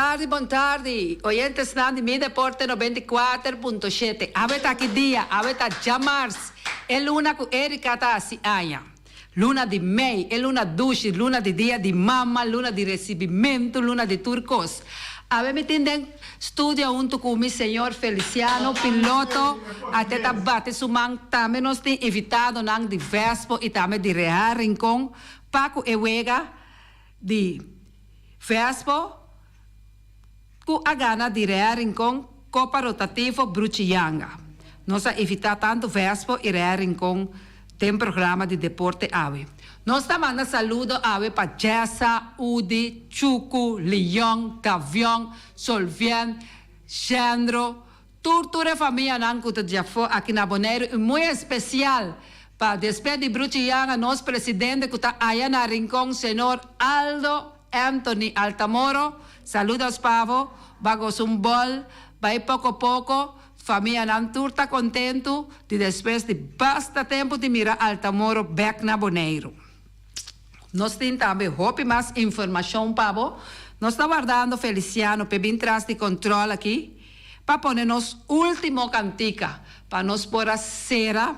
tardi, bon tardi, oyentesnan di Mi Deporte 94.7. Awe ta ki dia? Awe ta djamars, e luna ku Erika ta hasi aña. Luna di mei, e luna dushi, luna di dia di mama, luna di resibimentu, luna di tur kos. Awe mi tin den studio huntu ku mi señor Feliciano, piloto, ate ta bati su man. Tambe nos tin invitadonan di Vespo i tambe di Real Rincon pa ku e wega di Vespo ku a gana di Real Rincon Kopa Rotativo Bruchi Yanga. Nos a invitá tantu Vespo i Real Rincon den programa di deporte awe. Nos ta manda saludo awe pa Jessa, Udi, Chuku, Leon, Davion, Solvien, Jendro, tur tur e famianan ku ta djafó aki na Boneiru i muy espesial pa despues di Bruchi Yanga nos presidente ku ta aya na Rincon senor Aldo Anthony Altamoro. Saludos pa bo, ba gosa un bòl, bai poko poko. Famianan tur ta kontentu di despues di basta tempu di mira Altamoro bèk na Boneiru. Nos tin tambe hopi mas informashon pa bo. Nos ta wardando Feliciano p'e bin tras di kòntròl aki pa pone nos último kantika pa nos por a sera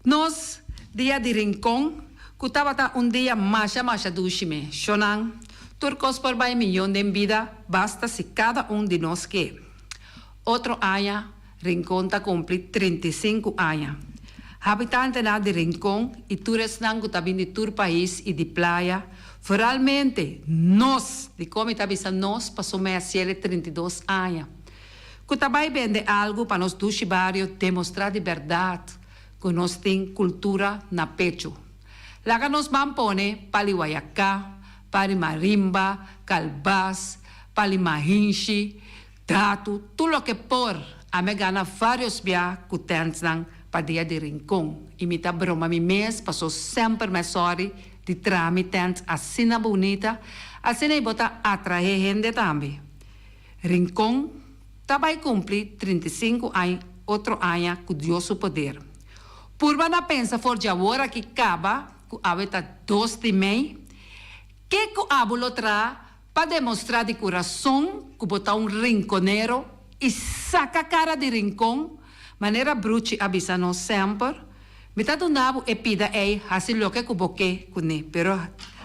nos dia di Rincon ku tabata un dia masha masha dushi me. Shonnan, tur kos por bai miyon den bida basta si kada un di nos ke. Otro aña Rincon ta cumpli 35 aña. Habitantenan di Rincon y tur esnan cu ta bin di tur pais y di playa, vooralmente nos, dicon mi ta bisa nos pasobra mi a haciele 32 aña, cu ta bay bende algo pa nos dushi bario demostra di berdad cu nos tin cultura na pecho. Laga nos ban pone pali wayaca, pali marimba, calbas, pali mahinshi, Datu tur loke por, ami a gana varios bia ku tèntnan pa dia di Rincon i mi ta broma mi mes paso semper mi a sòri di traha mi tènt asina bunita, asina i bo ta atraé hende tambe. Rincon ta bai kumpli 35 añ otro aña ku Dios su poder. Purba na pensa for dje awor aki kaba ku awe ta dos di mei, ke ku abo lo traha Pa demostrá di kurason ku bo ta un rinkonero i saka kara di rinkon, manera Bruchi a bisa nos semper, mi ta duna bo e pida ei hasi loke ku bo ke kuné, pero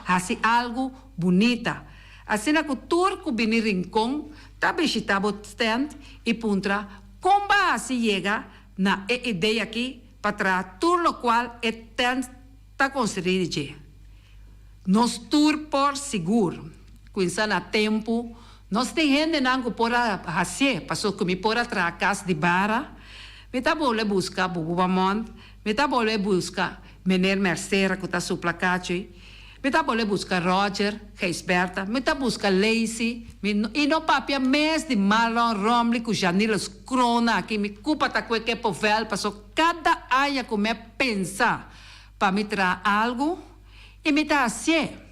hasi algu bunita, asina ku tur ku bini Rincon ta bishitá bo stand i puntra kon bo a hasi yega na e idea aki pa traha tur lokual e tent ta konstruí di dje. Nos tur por sigur kuinsa na tempu nos tin hendenan ku por a hasié paso ku mi por a traha kas di bara, mi ta bolbe buska Bubu Bamont, mi ta bolbe buska Meneer Mercera ku ta supla kachi, mi ta bolbe buska Roger, Gijsberta, mi ta buska Lacey, mi i no papia mes di Marlon Romley ku Janilus Kroon aki, mi kupa ta kue ke povel paso kada aña ku mi a pensa pa mi traha algu i mi ta hasié.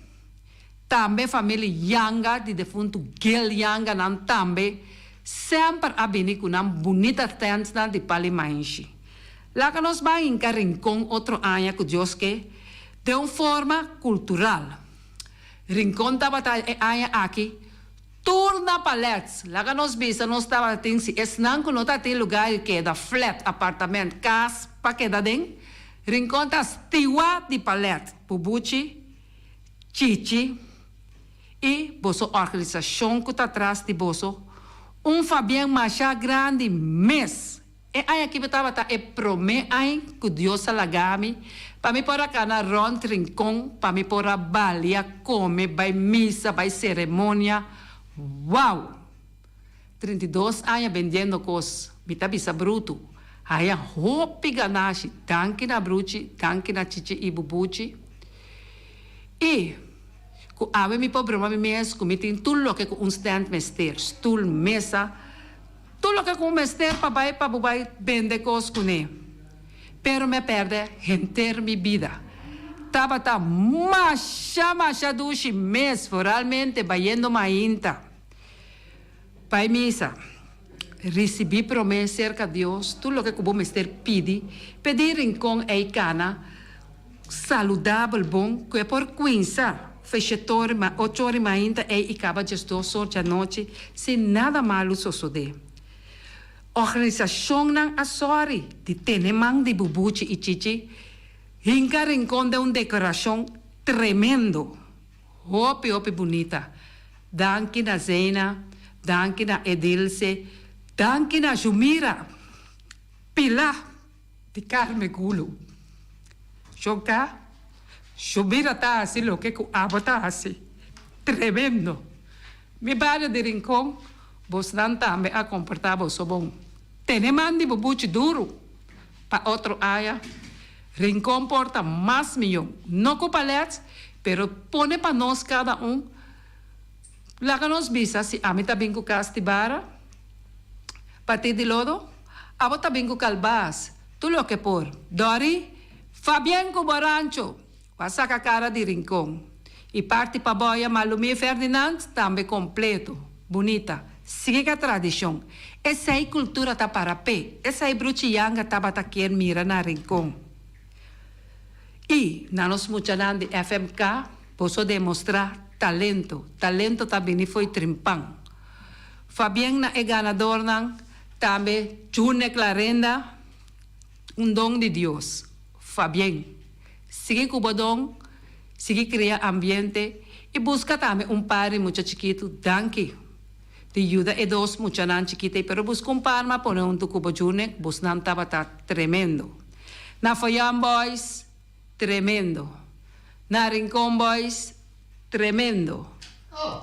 Tambe famili Yanga di defuntu Gil Yanga nan tambe semper a bini ku nan bunita tèntnan di pali mainshi. Laga nos ban hinka Rincon otro aña ku Dios ke den un forma kultural. Rincon tabata e aña aki Tur na palets. Laga nos bisa nos tabatin si esnan ku no ta tin lugar di keda, flat, apartament, kas pa keda den, Rincon ta stiwa di palet, Bubuchi, Chichi i boso organisashon ku ta tras di boso, un fabien masha grandi mes. E aña aki mi tabata e promé añ ku Dios a laga mi pa mi por a kana rònt Rincon, pa mi por a balia, kome, bai misa, bai seremonia. Wow! 32 aña bendiendo kos, mi ta bisa brutu, haña hopi ganashi, danki na Bruchi, danki na Chichi i Bubuchi. I ku awe mi por broma mi mes ku mi tin tur loke ku un stand mester, stul, mesa, Tur loke ku mester pa bai pa bo bai bende kos kuné. Pero mi a pèrdè henter mi bida. Tabata masha masha dushi mes, vooralmente bayendo mainta bai misa. Risibí promé serka Dios tur loke ku bo mester pidi, p'e di rinkon ei kana saludabel bon ku e por kuinsa. Feshetor ma ochor i mainta ei i kaba djesdos or djanochi sin nada malu sosodé. Organisashonnan a sòri di tene man di Bubuchi i Chichi hinka Rincon den un dekorashon tremendo. Hopi hopi bunita. Danki na Zeina, danki na Edilse, danki na Jumira, Pilar di Carme Gulu. Shoka, Jumira ta hasi loke ku abo ta hasi. Tremendo. Mi bario di Rincon, bosnan tambe a komportá boso bon. Tene man di bo buchi duru pa otro aña. Rincon por ta mas miyon. No ku palets, pero pone pa nos kada un. Laga nos bisa si ami ta bin ku kas di bara, patí di lodo, abo ta bin ku kalbas, tur loke por. Dòri, Fabien ku bo rancho! Bo a saka kara di Rincon. I parti pa boya Malumí Ferdinand tambe kompleto. Bunita. Sigui ka tradishon. Esei kultura ta para p'e. Esei Bruchi Yanga tabata kier mira na Rincon. I na nos muchanan di FMK boso demostrá talento. Talento ta bini fo'i trimpan. Fabien na e ganadornan tambe June Clarenda un don di Dios. Fabien. Sigui ku bo don, sigui kria ambiente i buska tambe un par di mucha chikitu. Danki di yuda e dos muchanan chikita ei, pero buska un par ma pone huntu ku bo June, bosnan tabata tremendo. Na Foyan Boys, tremendo. Na Rincon Boys, tremendo.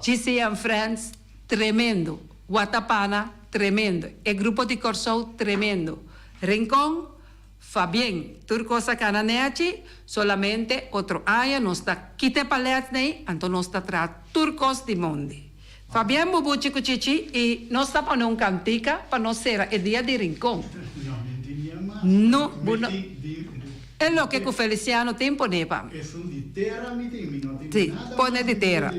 GC and Friends, tremendo. Watapana, tremendo. E grupo di Kòrsou, tremendo. Rincon, Fabien, tur kos a kana nechi, solamente otro aña nos ta kita e palet nei, anto nos ta traha tur kos di mondi. Fabien Bubuchi ku Chichi i nos ta pone un kantika pa nos sera e dia di Rincon. No, bu no, e loke ku Feliciano tin pone pa mi. Si, pone di tera.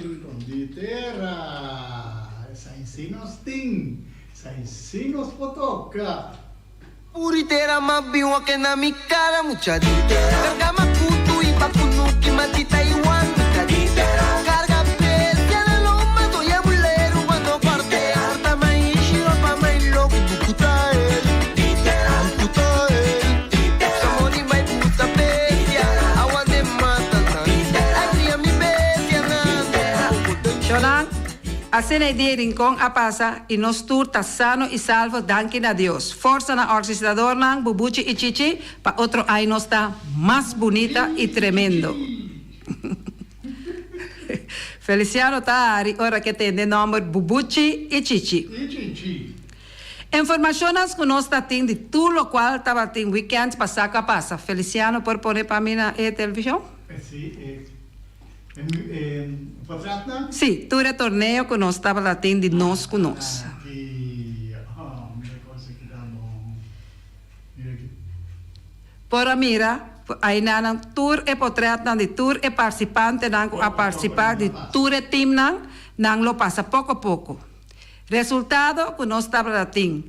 Puritera ma bin wak na mi cara mucha di tera. Carga makutu y bakunuki ma di Taiwan mucha di tera. Carga bestia na loma doña bulero cuando cuartea. Harta maishi ropa mai loco bukuta el. Di tera. Bukuta el. Di tera. Samoni bai buta bestia. Awa de mata nan. Di tera. Ay cria mi bestia nan. Di tera. Shonan, Asina e dia Rincon a pasa y nos tur ta sano y salvo danki na Dios. Forsa na orgistradornan Bubuchi y Chichi pa otro ay nos ta mas bunita y tremendo. Feliciano ta hari ora ke tende nomber Bubuchi y Chichi. Informacionnan cu nos ta tin di tur locual tabatin weekend pasa cu a pasa. Feliciano por pone pa mi na e television? Sí, tur e torneo ku nos tabata tin di nos ku nos. Por a mira ainanan tur e potretnan di tur e partisipantenan ku a partisipá di tur e timnan, nan lo pasa poko poko. Resultado ku nos tabata tin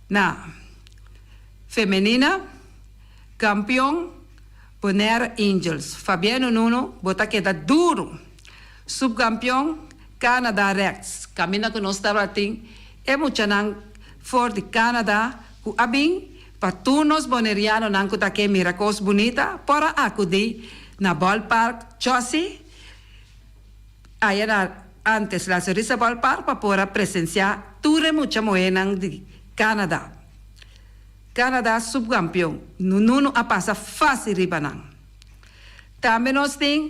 na femenina, kampion, Bonaire Angels, Fabiano Nuno, bo ta keda duru! Subkampion, Canada Reds. Kaminda ku nos tabatin e muchanan for di Canada ku a bin pa tur nos Bonerianonan ku ta ke mira kos bunita por a akudí na Ballpark Chossi aya na antes La Sonrisa Ballpark pa por a presensiá tur e mucha muhénan di Canada. Canada subcampeon, Nununu a pasa facil riba nan. Tambe nos tin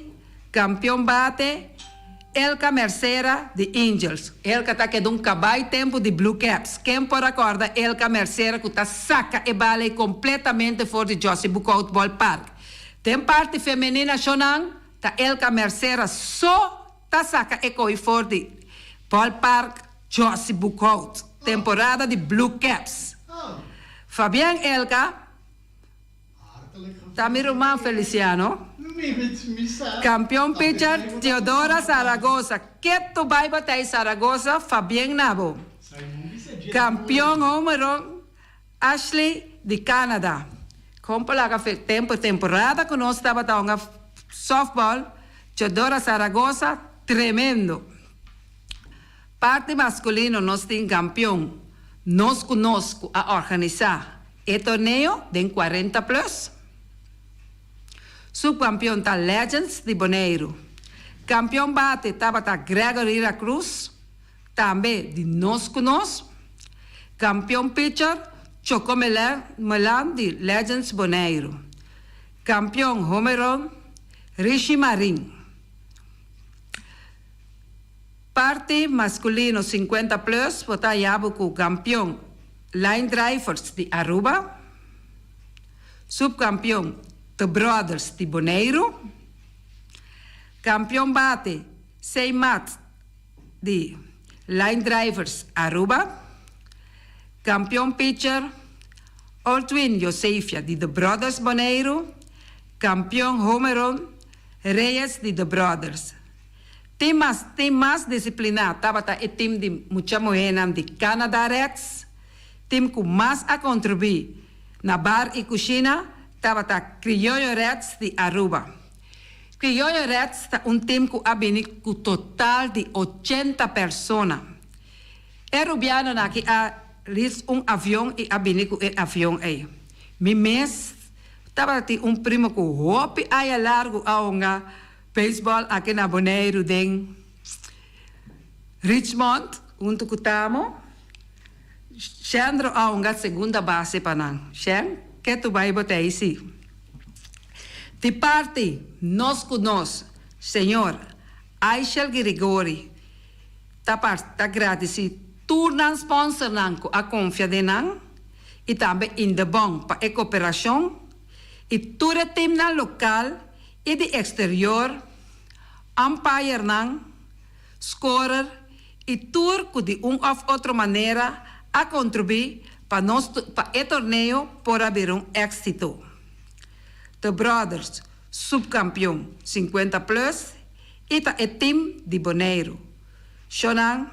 campeon bate Elka Mercera di Angels. Elka ta keda un cabai tempo di Blue Caps. Ken por a corda Elka Mercera cu ta saca e bala ey completamente for di Jossy Boekhoudt Ballpark. Den parti femenina shonan ta Elka Mercera so ta saca e coy for di Ballpark Jossy Boekhoudt. Temporada di Blue Caps. Fabian Elka ta mi ruman Feliciano. Campeon pitcher Teodora Zaragoza. Keto bai batey Zaragoza Fabien na bo. Campeon homerun Ashley di Canada. Con por laga tempo temporada cu nos tabata hunga softball. Chodora Zaragoza, tremendo. Parti maskulino nos tin kampion Nos ku Nos ku a organisá e torneo den 40 plus. Subkampion ta Legends di Boneiru. Kampion bate tabata Gregory Racruz, tambe di Nos ku Nos. Kampion pitcher Choco Melan di Legends Boneiru. Kampion homerun Rishi Marin. Parti maskulino 50 plus bo ta haña bo ku kampion Line Drivers di Aruba. Subkampion The Brothers di Boneiru. Kampion bate Seymat di Line Drivers Aruba. Kampion pitcher Oltwin Josefia di The Brothers Boneiru. Kampion homerun Reyes di The Brothers. Team mas disipliná tabata e team di mucha muhénan di Canada Reds. Team ku mas a kontribuí na bar i kushina tabata Criollo Reds di Aruba. Criollo Reds ta un team ku a bini ku total di 80 persona. E rubianonan aki a lease un avion i a bini ku e avion ei. Mi mes tabatin un primo ku hopi aña largu a hunga beisbòl aki na Boneiru den Richmond huntu ku Tamo. Shendro a hunga segunda base pa nan. Shen, ke tu bai bo ta si. Di parti Nos ku Nos, señor Aishel Grigori ta ta gradisí tur nan sponsornan ku a konfia den nan i tambe Indebon pa e kooperashon i tur e teamnan lokal i di eksterior, umpire nan, scorer i tur ku di un òf otro manera a kontribuí pa nos pa e torneo por a bira un éksito. The Brothers, subkampion 50 plus i ta e team di Boneiru. Shonan,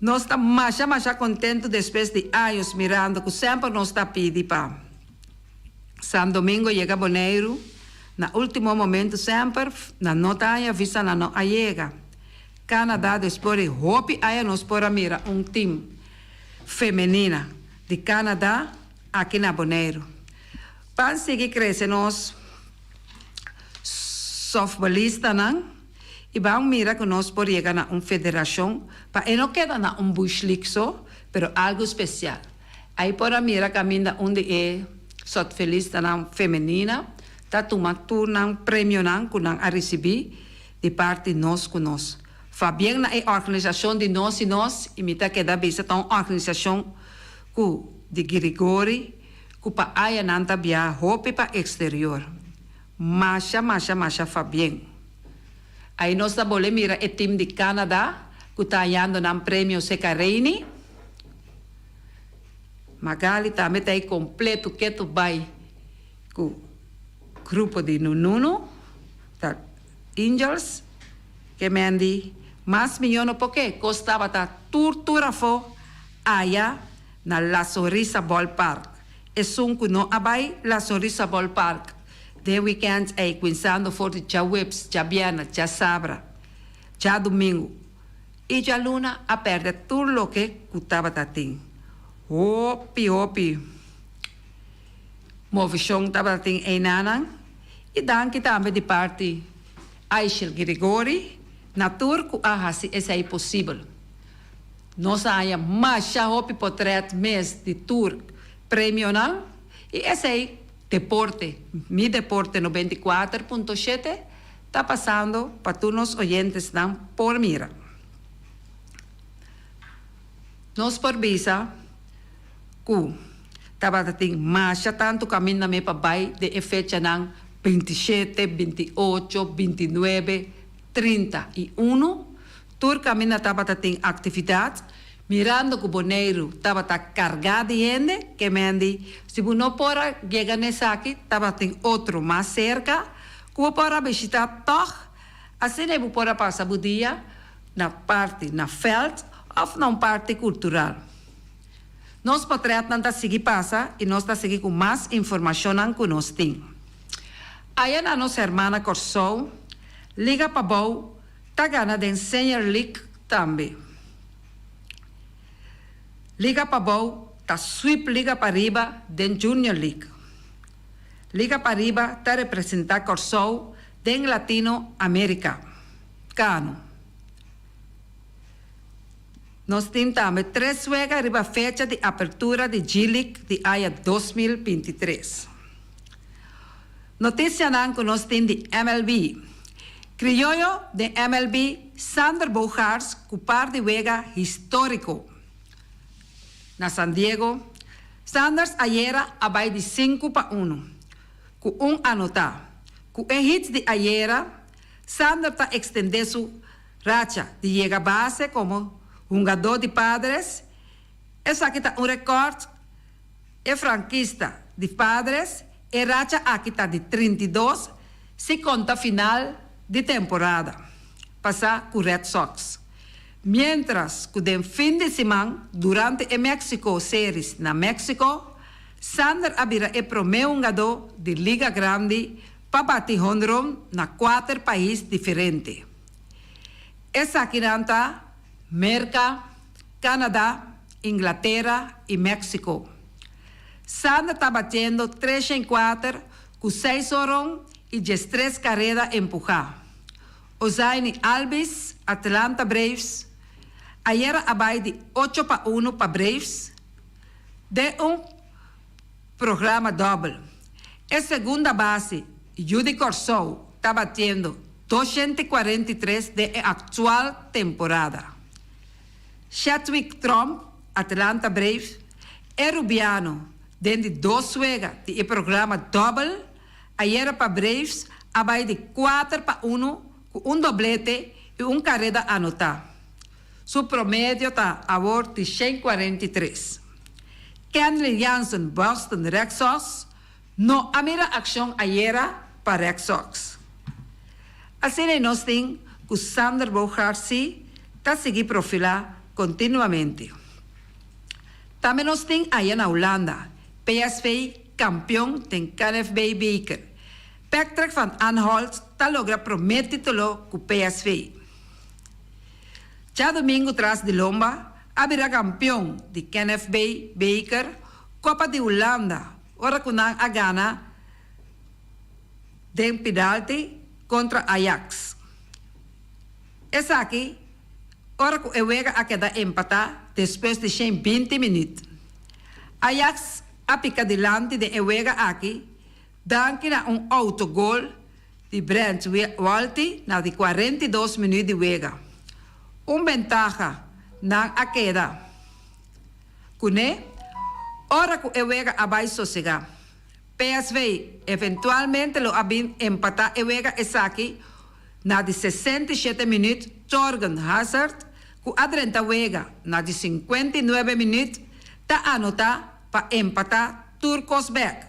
nos ta masha masha kontentu despues di aña mirando ku semper nos ta pidi pa San Domingo yega Boneiru, na último momento semper nan no ta visa nan no a yega. Canada despues di hopi aña nos por a mira un team femenina di Canada aki na Boneiru. Ban sigui krese nos softballistanan i ban mira ku nos por yega na un federashon pa e no keda na un bush league so, pero algu spesial. Ei por a mira kaminda unda e softballistanan femenina ta tuma tur nan premionan ku nan a risibí di parti Nos ku Nos. Pabien na e organisashon di Nos i Nos i mi ta keda bisa ta un organisashon ku di Grigori ku pa añanan ta biaha hopi pa eksterior. Masha, masha, masha pabien. Ei nos ta bolbe mira e team di Canada ku ta hañando nan premio Secareini. Magali tambe ta kompleto ketu bai ku grupo di Nununo, ta Angels, ke men di mas mihó no porke kos tabata tur tur afó aya na La Sonrisa Ballpark. Esun ku no a bai La Sonrisa Ballpark den weekend ei kuminsando for di djaweps, djabièrnè, djasabra, djadumingu i djaluna a pèrdè tur loke ku tabata tin. Hopi hopi movishon tabata tin einan i danki tambe di parti Aishel Grigori na tur ku a hasi esei posibel. Nos a haña masha hopi potrèt mes di tur premionan i esei deporte, Mi Deporte 94.7 ta pasando pa tur nos oyentenan por mira. Nos por bisa ku tabata tin masha tantu kaminda me pa bai den e fechanan 27, 28, 29, 30 i 1. Tur kaminda tabata tin aktividat, mirando ku Boneiru tabata kargá di hende, ke men di, si bo no por a yega na esaki, tabatin otro mas serka, ku bo por a bishitá tòg, asina bo por a pasa bo dia na parti na vèlt òf na un parti kultural. Nos potrètnan ta sigui pasa i nos ta sigui ku mas informashonnan ku nos tin. Aya na nos hermana Kòrsou, Liga Pabou ta gana den Senior League tambe. Liga Pabou ta sweep Liga Pariba den Junior League. Liga Pariba ta representá Kòrsou den Latino Amerika. Kano. Nos tin tambe tres wega riba fecha di apertura di G-League di aña 2023. Notisianan ku nos tin di MLB. Krioyo den MLB Xander Bogaerts ku par di wega históriko na San Diego. Sanders ayera a bai di sinku pa unu ku un anotá. Ku e hits di ayera Xander ta ekstendé su racha di yega base komo hungadó di Padres. Esaki ta un rekòrt e frankista di Padres. E racha aki ta di 32 si konta final di temporada pasá ku Red Sox. Miéntras ku den fin di siman durante e Mexico Series na Mexico, Xander a bira e promé hungadó di Liga Grandi pa bati honron na kuater pais diferente. Esakinan ta Merka, Canada, Inglatera y Mexico. Xander ta batiendo 304 cu seis horon y 13 careda empuha. Ozhainy Albies, Atlanta Braves, ayera a bay di 8-1 pa Braves den un programa dobbel. E segunda base, yu di Kòrsou, ta batiendo 243 den e aktual temporada. Chadwick Tromp, Atlanta Braves, e rubiano den di dos wega di e programa dobbel, ayera pa Braves a bay di 4-1 ku un doblete i un kareda anotá. Su promedio ta awor di 143. Kenley Jansen, Boston Red Sox, no a mira akshon ayera pa Red Sox. Asina nos tin ku Xander Bogaerts si ta sigui profilá kontinuamente. Tambe nos tin aya na Hulanda, PSV kampeon den KNVB Beker. Patrick van Aanholt ta logra promé título ku PSV. Djadumingu tras di lomba a bira kampeon di KNVB Beker Kopa di Hulanda ora ku nan a gana den penalti kontra Ajax. Esaki ora ku e wega a keda empatá despues di 120 minüt. Ajax a pika dilanti den e wega aki danki na un autogol di Brent Walti na di 42 minüt di wega. Un bentaha nan a keda kuné ora ku e wega a bai sosegá. PSV eventualmente lo a bin empatá e wega esaki na di 67 minüt. Thorgan Hazard, ku a drenta wega na di 59 minüt, ta anotá pa empatá tur kos bèk.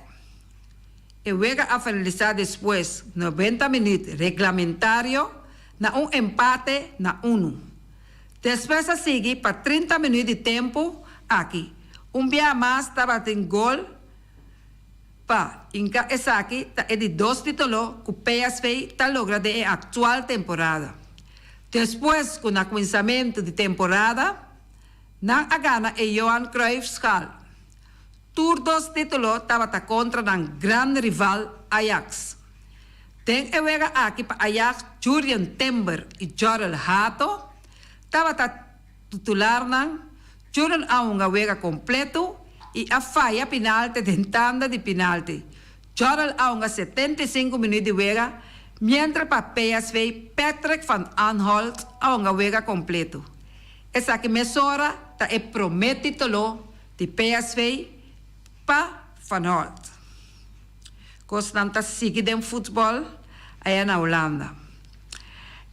E wega a finalisá despues 90 minüt reglamentario na un empate na 1. Despues a sigui pa 30 minüt di tempu aki. Un bia mas tabatin gol pa hinka esaki ta e di dos título ku PSV ta logra den e aktual temporada. Despues ku na kuminsamentu di temporada nan a gana e Johan Cruyff Schaal. Tur dos título tabata kontra nan gran rival Ajax. Den e wega aki pa Ajax, Jurriën Timber i Jorrel Hato tabata titularnan. Jurriën a hunga wega kompleto i a faya penalti den tanda di penalti. Jorrel a hunga 75 minüt di wega, mientras pa PSV Patrick van Aanholt a hunga wega kompleto. Esaki mesora ta e promé título di PSV pa Van Aanholt. Kosnan ta sigui den futbòl aya na Hulanda.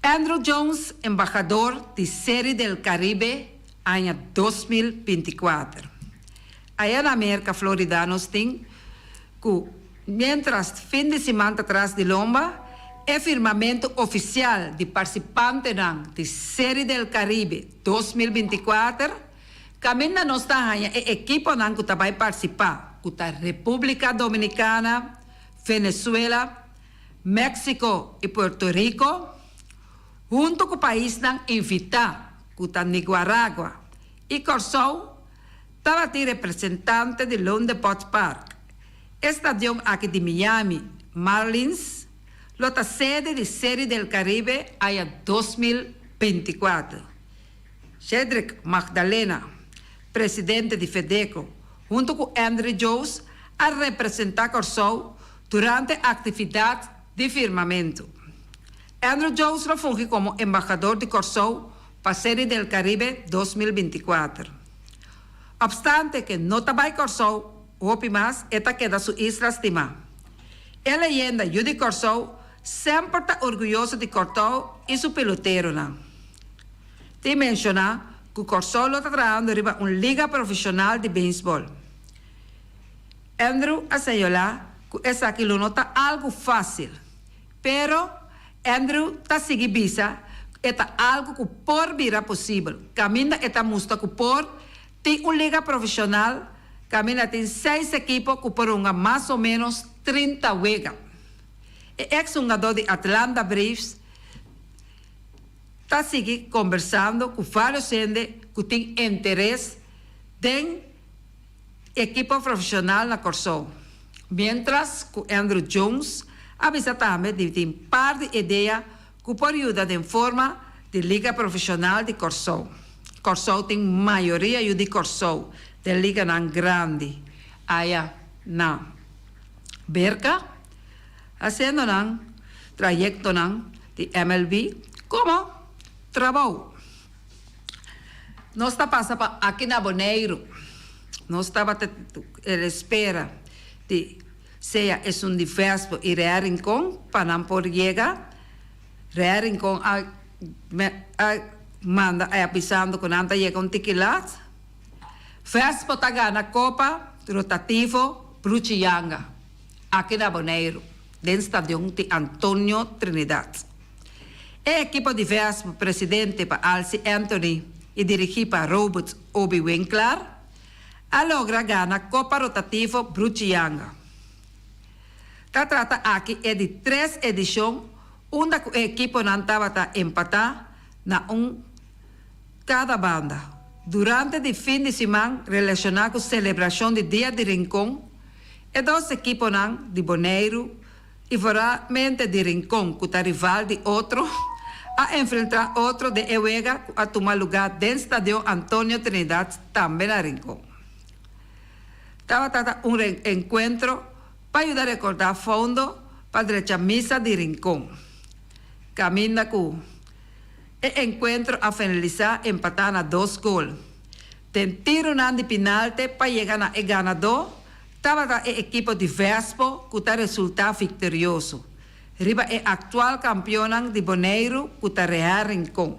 Andruw Jones, embahador di Serie del Caribe aña 2024. Aya na Amerika, Florida, nos tin ku mientras fin di siman ta tras di lomba, e firmamentu ofisial di partisipantenan di Serie del Caribe 2024, kaminda nos ta haña e ekiponan ku ta bai partisipá, ku ta Repúblika Dominikana, Venezuela, Mexico i Puerto Rico, huntu ku paisnan invitá ku ta Niguaragua i Kòrsou, tabatin representante di Loan Depot Park. E stadion aki di Miami Marlins lo ta sede di Serie del Caribe aña 2024. Cedric Magdalena, presidente di Fedeco, huntu ku Andrew Jones a representá Kòrsou durante aktividat di firmamentu. Andrew Jones lo fungi komo embahador di Kòrsou pa Serie del Caribe 2024. Opstante ku no ta bai Kòrsou, hopi mas e ta keda su isla stimá. E leyenda yu di Kòrsou semper ta orguyoso di Kòrsou i su peloteronan. Tin menshoná ku Kòrsou lo ta trahando riba un liga profeshonal di beisbòl. Andrew a señalá ku esaki lo no ta algu fásil, pero Andrew ta sigui bisa e ta algu ku por bira posibel. Kaminda e ta mustra ku por tin un liga profeshonal, kaminda tin seis ekipo ku por hunga mas o ménos 30 wega. E ex-hungadó di Atlanta Braves ta sigui kombersando ku vários hende ku tin interes den ekipo profeshonal na Kòrsou. Miéntras ku Andrew Jones a bisa tambe di tin par di idea ku por yuda den forma di liga profeshonal di Kòrsou. Kòrsou tin mayoria yu di Kòrsou den liganan grandi aya na Merka, hasiendo nan trayektonan di MLB komo trabou. Nos ta pasa pa aki na Boneiru. Nos tabata espera di sea esun di Vespo i Real Rincon pa nan por yega. Real Rincon a a manda a avisando ku nan ta yega un tiki lat. Vespo ta gana Kopa Rotativo Bruchi Yanga aki na Boneiru den stadion di Antonio Trinidad. E ekipo di Vespo presidente pa Alcy Anthony i dirigí pa Robert Obi Winklaar a logra gana Kopa Rotativo Bruchi Yanga. Ta trata aki e di tres edishon unda ku e ekiponan tabata empatá na un kada banda. Durante di fin di siman relashoná ku selebrashon di Dia di Rincon, e dos ekiponan di Boneiru i foralmente di Rincon ku ta rival di otro a enfrentá otro den e wega ku a tuma lugá den Stadion Antonio Trinidad tambe na Rincon. Tabata ta un enkuentro pa yuda rekordá fondo pa drecha misa di Rincon, kaminda ku e enkuentro a finalisá empatá na dos gol. Den tironan di pinalte pa yega na e ganadó tabata e ekipo di Vespo ku ta resultá viktorioso riba e aktual kampionnan di Boneiru ku ta Real Rincon.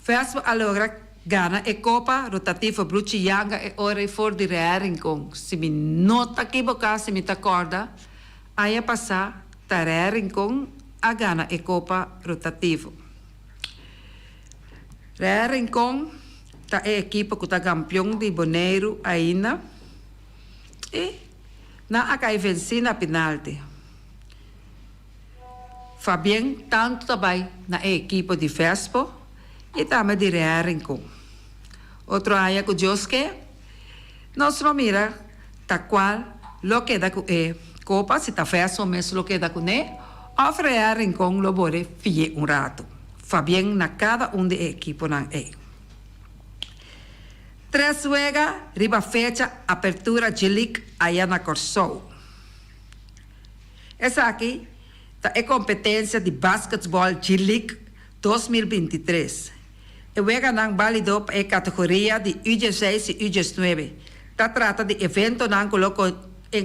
Vespo a logra gana e Kopa Rotativo Bruchi Yanga e ora ei for di Real Rincon. Si mi no ta kiboká, si mi ta kòrda, aña pasá ta Real Rincon a gana e Kopa Rotativo. Real Rincon ta e ekipo ku ta kampion di Boneiru ainda i nan a kai vensí na penalti. Fabien tantu ta bai na e ekipo di Vespo i tambe di Real Rincon. Otro aña ku Dios ke, nos lo mira ta kual lo keda ku e kopa, si ta Vespo mes lo keda kuné òf Real Rincon lo bore fi'é un ratu. Fabien na kada un di e ekiponan ei. Tres wega riba fecha apertura G-League aya na Kòrsou. Esaki ta e kompetensia di basketbòl G-League 2023. E weganan bálido pa e kategoria di U dieseis i U diesnuebe. Ta trata di eventonan ku lo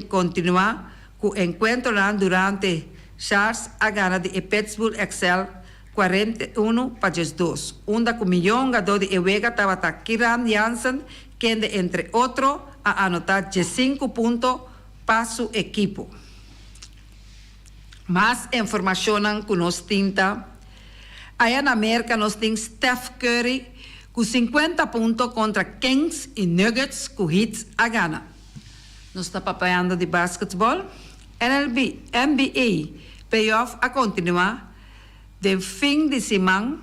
kontinuá ku enkuentronan durante Sharks a gana di e Pittsburgh Excel 41-12, unda ku mihó hungadó di e wega tabata Kiran Jansen, kende entre otro a anotá 15 punto pa su ekipo. Mas informashonnan ku nos tin ta, Aya na Merka nos tin Steph Curry ku 50 punto kontra Kings i Nuggets ku Heat a gana. Nos ta papiando di basketball. NLB, NBA Playoff a kontinuá den fin di siman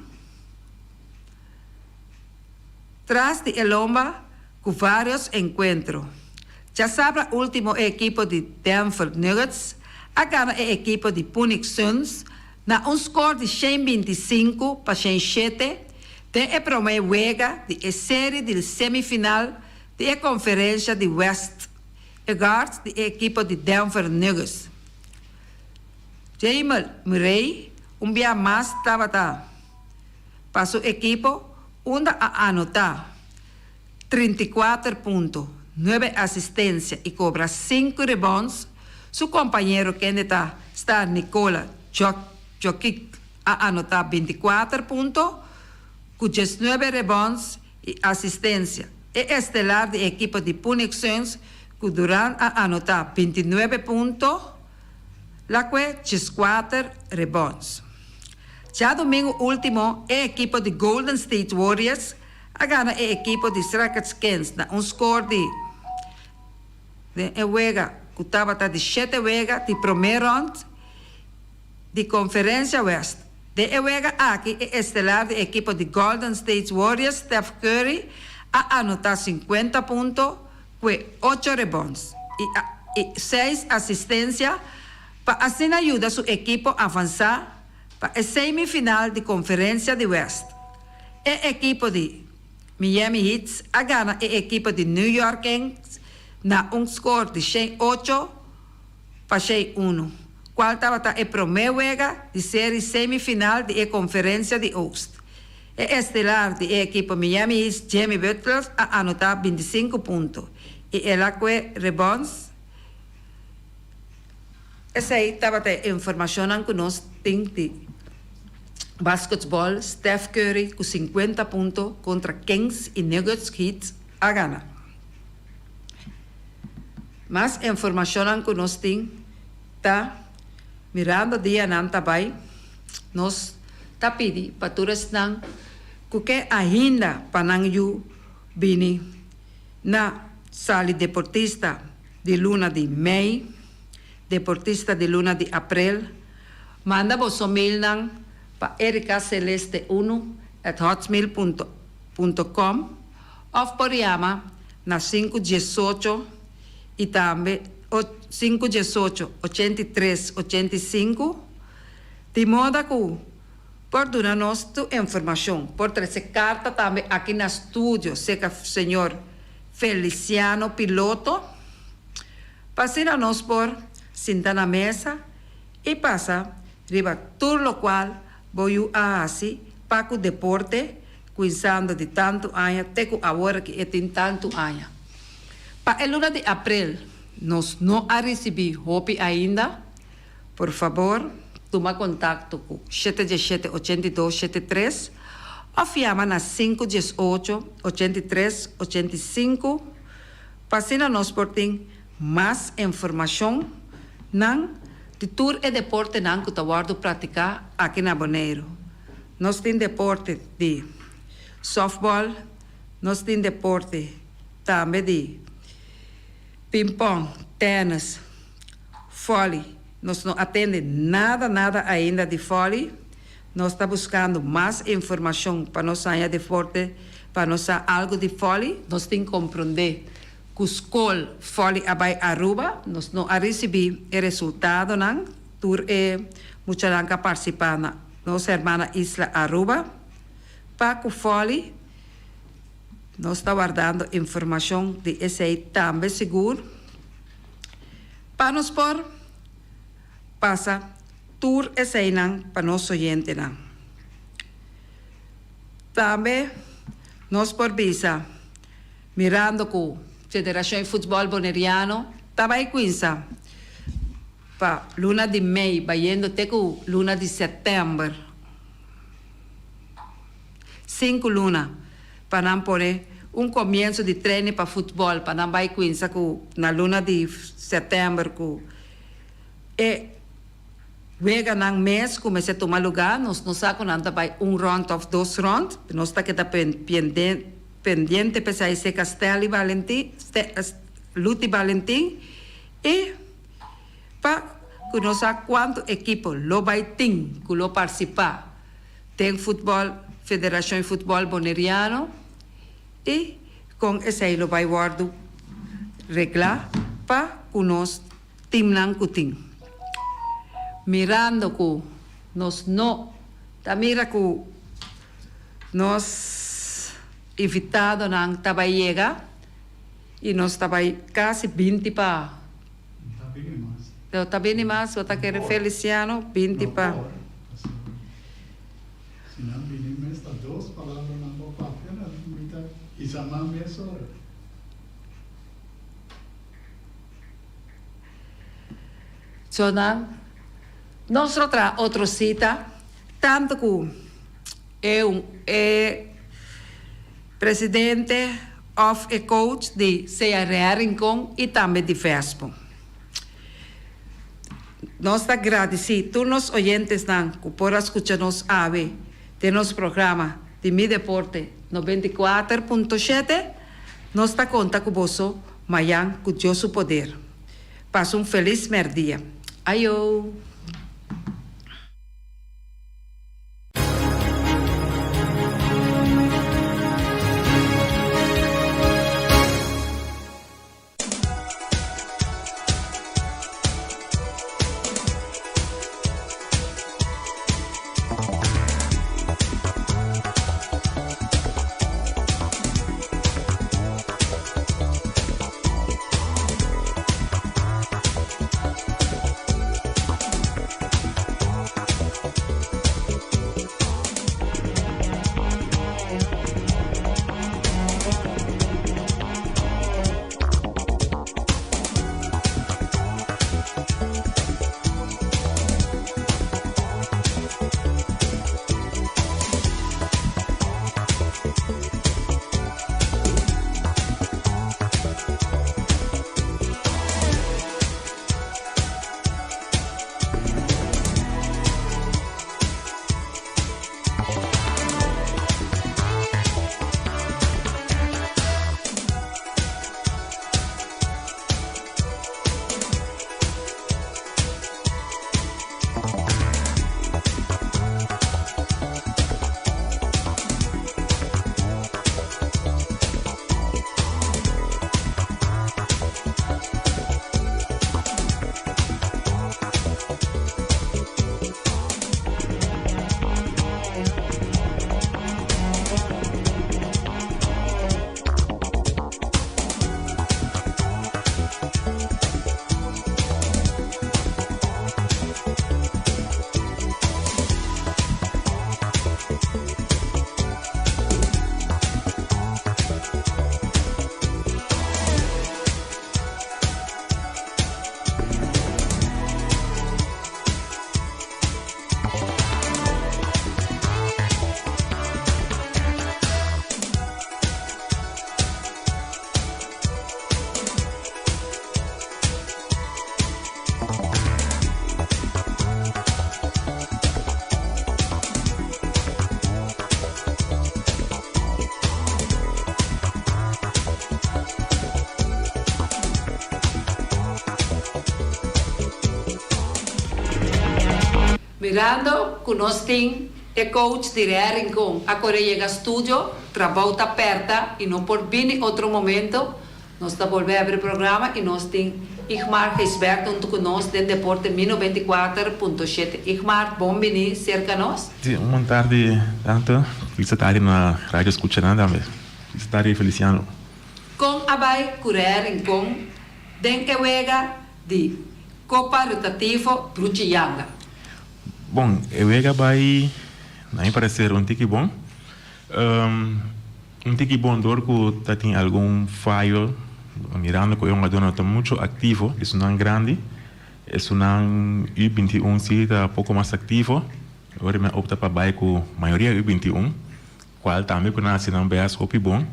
tras di e lomba ku vários enkuentro. Djasabra último e ekipo di Denver Nuggets a gana e ekipo di Phoenix Suns na un skor di 125 pa 107 den e promé wega di e seri di semifinal di e konferensha di West. E guard di e ekipo di Denver Nuggets, Jamal Murray, un bia mas tabata pa su ekipo unda a anotá 34 punto, nuebe asistensia i kobra sinku rebounds. Su kompañero kende ta star Nikola Jokic a anotá 24 punto ku 19 rebounds i asistensia. E estelar di e ekipo di Phoenix Suns ku Durant a anotá 29 punto la kue 14 rebounds. Djadumingu último e ekipo di Golden State Warriors a gana e ekipo di Sacramento Kings na un skor di den e wega ku tabata di shete wega di promé rònt di Konferensia West. Den e wega aki e estelar di e ekipo di Golden State Warriors Steph Curry a anotá 50 punto kue ocho rebounds i seis asistensia pa asina yuda su ekipo avansá pa e semifinal di Konferensia di West. E ekipo di Miami Heat a gana e ekipo di New York Knicks na un skor di 108 pa 101, kual tabata e promé wega di seri semifinal di e Konferensia di Oost. E estelar di e ekipo Miami Heat Jimmy Butler a anotá 25 punto i el a kue rebounds. Esei tabata e informashon ku nos tin di basketball. Steph Curry ku 50 punto kontra Kings i Nuggets, Heat a gana. Mas informashon ku nos tin ta mirando dianan ta bai, nos ta pidi pa tur esnan ku ke ainda pa nan yu bini na sali deportista di luna di mei, deportista di luna di aprel, manda boso mailnan pa ericaceleste1@hotmail.com òf por yama na 518 i tambe 518 83 85, di moda ku por duna nos tur informashon. Por trese karta tambe aki na studio serka señor Feliciano Piloto, pa asina nos por sinta na mesa i pasa riba tur lokual bo yu a hasi pa ku deporte, kuminsando di tantu aña te ku awor ku e tin tantu aña. Pa e luna di aprel nos no a risibí hopi ainda. Por fabor, tuma kontakto ku 717 82 73 òf yama na 518 83 85 pa asina nos por tin mas informashon nan di tur e deportenan ku ta wòrdu praktiká aki na Boneiru. Nos tin deporte di softball, nos tin deporte tambe di ping-pong, tennis, vòli. Nos no a tende nada, nada ainda di vòli. Nos ta buskando mas informashon pa nos haña deporte, pa nos sa algu di vòli. Nos tin komprondé ku skol vòli a bai Aruba, nos no a risibí e resultadonan, tur e muchanan ku a partisipá na nos hermana isla Aruba. Pa ku vòli, nos ta wardando informashon di esei tambe sigur. Pa nos por pasa tur eseinan pa nos oyentenan. Tambe nos por bisa, mirando ku Federashon di Futbòl Boneriano ta bai kuminsá pa luna di mei bayendo te ku luna di sèptèmber, 5 luna, pa nan pone un komienso di training pa futbòl, pa nan bai kuminsá ku na luna di sèptèmber ku e weganan mes kuminsá tuma lugá. Nos no sa ku nan ta bai un rònt òf dos rònt. Nos ta keda pendiente pa esei serka Stanley Valentin, Luti Valentin i. Pa ku nos sa kuantu ekipo lo bai tin ku lo partisipá den futbòl Federashon Futbòl Boneriano i kon esei lo bai wòrdu reglá pa ku nos timnan ku tin. Mirando ku nos no ta mira ku nos invitadonan ta bai yega i nos ta bai kasi 20 pa. Ta bini mas. No ta bini mas, bo ta kere Feliciano 20 pa. No por, pasobra si nan bini mes ta dos palabra nan por papia, nan mi ta hisa nan mesora. So nan nos lo traha otro cita tanto cu e un e presidente of e coach di sea Real Rincon y tambe di Vespo. Nos ta gradici tur nos oyentesnan cu por a scucha nos awe den nos programa di Mi Deporte 94.7. Nos ta conta cu boso mayan cu Dios su poder. Pasa un felis merdia. Ayo! Mirando cu nos tin e coach di Real Rincon a core yega studio, trabou ta perta y no por bini otro momento, nos ta bolbe abri programa y nos tin Igmar Gijsbertha hunto cu nos den Deporte Mi 94.7. Igmar, bon bini cerca nos. Si, un bon tardi tanto. Feliz tardi na radio scuchanan tambe. Feliz tardi Feliciano. Con a bay cu Real Rincon den e wega di Copa Rotativo Bruchi Yanga? Bon, e wega bay na mi parecer un tiki bon. Un tiki bon dor cu ta tin algun fayo mirando cu e hungadornan no ta mucho activo, esunnan grandi, esunnan U 21 si ta poco mas activo, ora mi a opta pa bay cu mayoria U 21, cual tambe cu nan haci nan best hopi bon,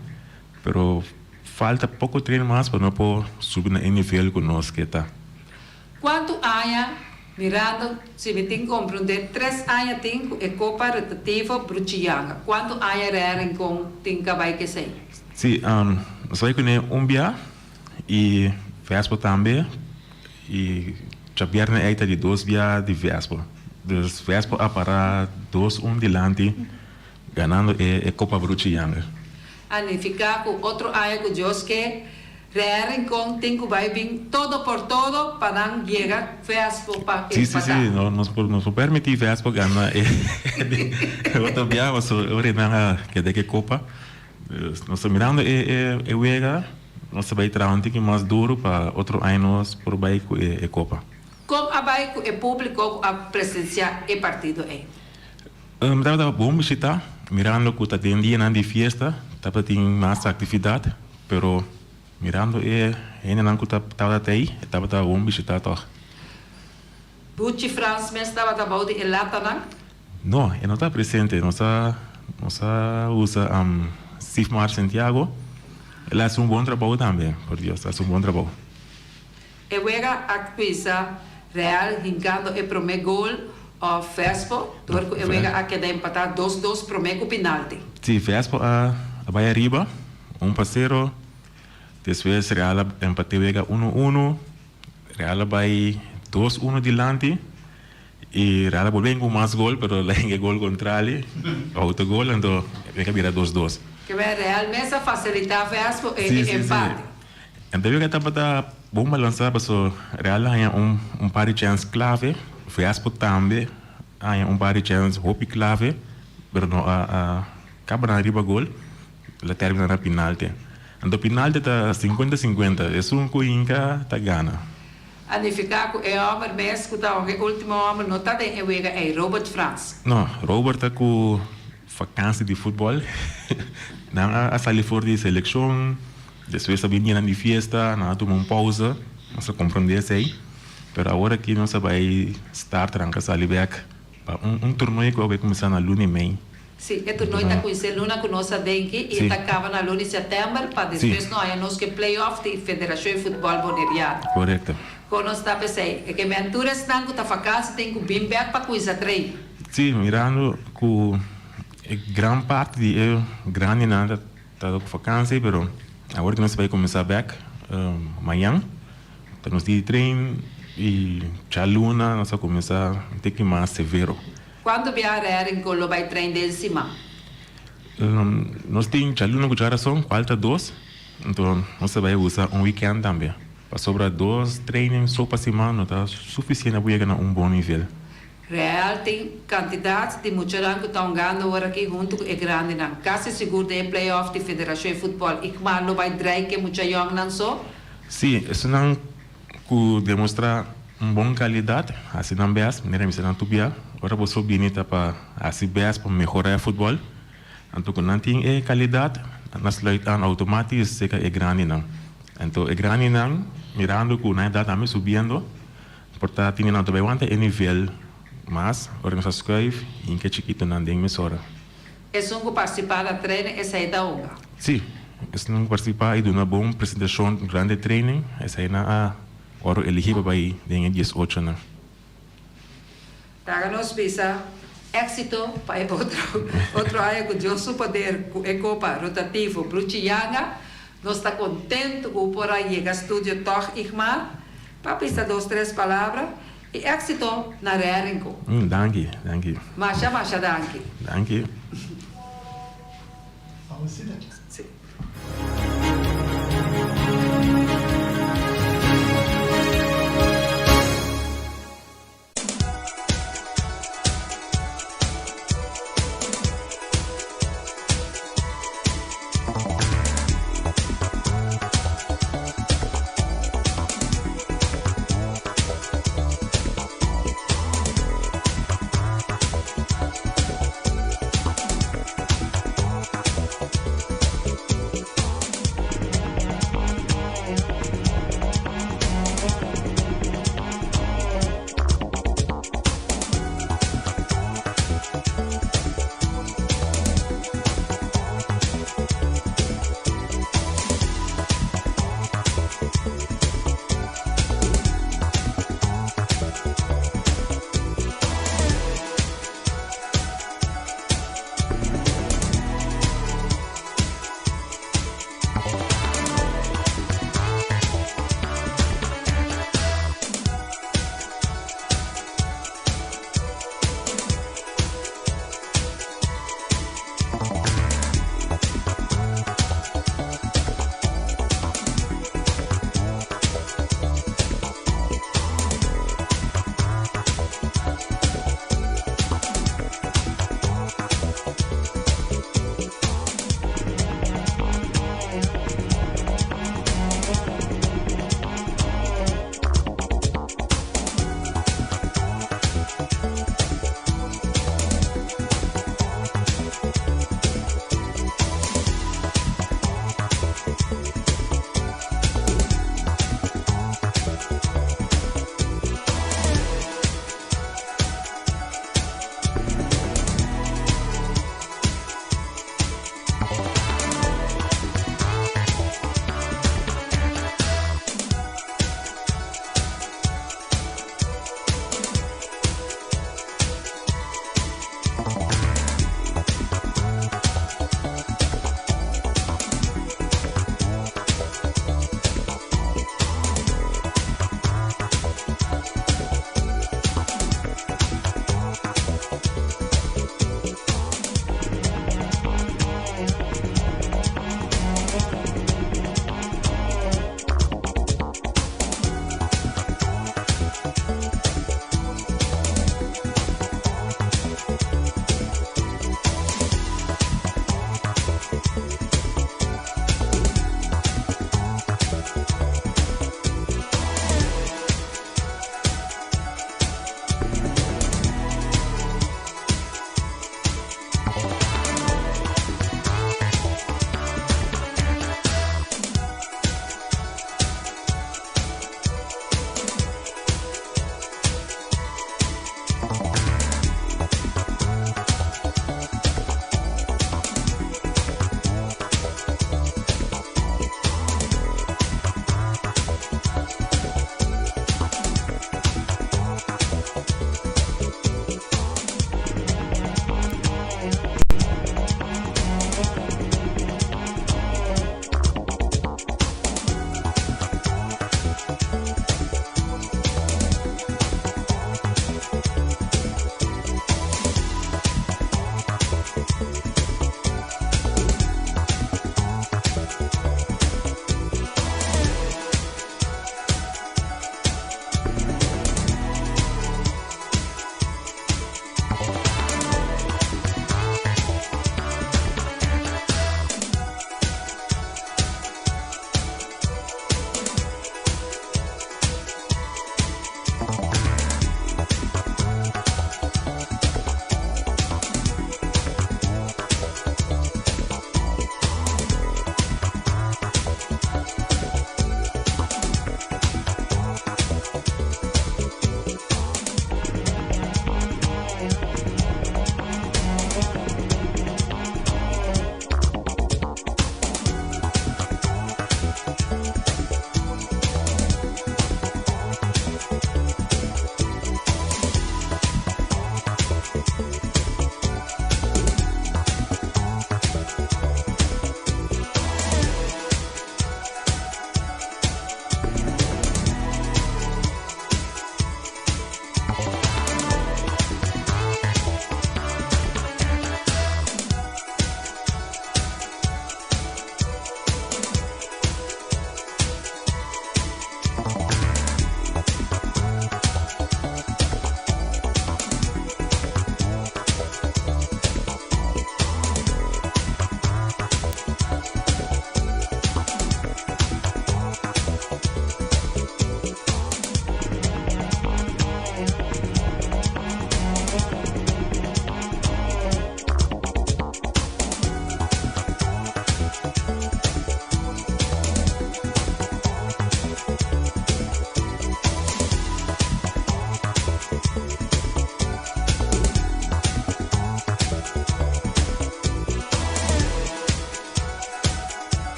pero falta poco train mas pa no por subi na e nivel cu nos ke ta. Cuanto aña Mirando si mi tin comprende tres aña tin cu e copa rotativo Bruchiyanga. Cuanto aña Real Rincon tin cabay cu esey? Si, nos bay cune un bia y Vespo tambe y Djabièrnè ei ta di dos bia di Vespo. Dus Vespo a para dos un dilanti ganando e e Kopa Bruchi Younger. A nifiká ku otro aña ku Dios ke, Real Rincon tin ku bai bin todo por todo pa nan yega Vespo pa Sí, sí, empatá. sí, no nos por nos por permití Vespo gana e e otro bia pasobra ora nan a keda ku e kopa. Dus nos ta mirando e e e wega. Nos ta bai traha un tiki mas duru pa otro aña nos por bai ku e kopa. Kon a bai ku e públiko ku a presensiá e partido ei? Mi tabata bon bishitá, mirando ku ta den dianan di fiesta, tabata tin mas aktividat, pero mirando e hendenan ku tabata ei, e tabata bon bishitá tòg. Buchi Frans mes tabata bou di e latanan? No, e no ta presente. Nos a nos a usa Sifmar Santiago. El a hasi un bon trabou tambe, por Dios, a hasi un bon trabou. E wega a cuminsa Real hincando e prome gol of Vespo, dor cu e wega a keda empata dos dos prome cu pinalti. Si, Vespo a bay ariba, un pa sero, despues Real a empata e wega uno uno, Real a bay dos uno dilanti. Y Real a bolbe cu mas gol, pero la hende gol contrali, autogol, anto e a bira dos dos. Ke men Real mes a facilita Vespo e empate. Anto e wega tabata bon balansa paso Real a haña un un par di chens clave, Vespo tambe a haña un par di chens hopi clave, pero no a a caba nan riba gol, la termina na pinalte. Anto pinalte ta cincuenta cincuenta, esun cu hinca ta gana. A nifiká ku e hòmber mes ku ta hònga e último hòmber no ta den e wega ei, Robert Frans. No, Robert ta ku vakansi di futbòl. Nan a sali for di selekshon, despues a bin dianan di fiesta, nan a tuma un pousa, nos a komprondé esei. Pero awor aki nos a bai start ranka sali bèk pa un torneo ku a bai kuminsá na luna i mei. Sí, e torneo ta kuminsá luna ku nos a denki i e ta kaba na luna di sètèmber pa despues no haña nos ku e play-off di Federashon di Futbòl Boneriano. Korekto. Kon nos ta p'esei? E ke men tur esnan ku ta fakansi tin ku bin bèk pa kuminsá train. Sí, mirando ku e gran parti di e grandinan ta ku fakansi, pero awor ku nos ta bai kuminsá bèk mañan ta nos di train i djaluna nos a kuminsá un tiki mas severo. Cuanto biaha Rearing lo bay train den siman? Nos tin djaluna cu djarason, cual ta dos, enton nos ta bay usa un weekend tambe. Pasobra dos training so pa siman no ta suficiente pa yega na un bon nivel. Real tin cantidad di muchanan cu ta hungando ora aki hunto cu e grandinan. Casi sigur den e play-off di Federacion di Futbol Igmar lo bay draai cu e mucha yongnan so. Si, esunnan Ku demostrá un bon kalidat, hasi nan bèst, manera mi sa nan tur bia, ora boso bini ta pa hasi bèst pa mehorá e futbòl, anto ku nan tin e kalidat, nan sluit aan outomátis serka e grandinan. Anto e grandinan, mirando ku nan edat tambe subiendo, por ta tene nan ta bai wanta e nivel mas, ora nos a skuif hinka e chikitonan den mesora. Esun ku partisipá na training esei ta hunga. Sí, esun ku partisipá i duna bon presentashon durante e training, eseinan a wòrdu eligí pa bai den e diesochonan. Laga nos bisa éksito pa e otro otro aña ku Dios su poder ku e kopa rotativo Bruchi Yanga. Nos ta kontentu ku por a yega studio tòg Igmar pa bisa dos tres palabra. I éxito na Rèrinko. Danki, danki. Masha, masha danki. Danki. Sí.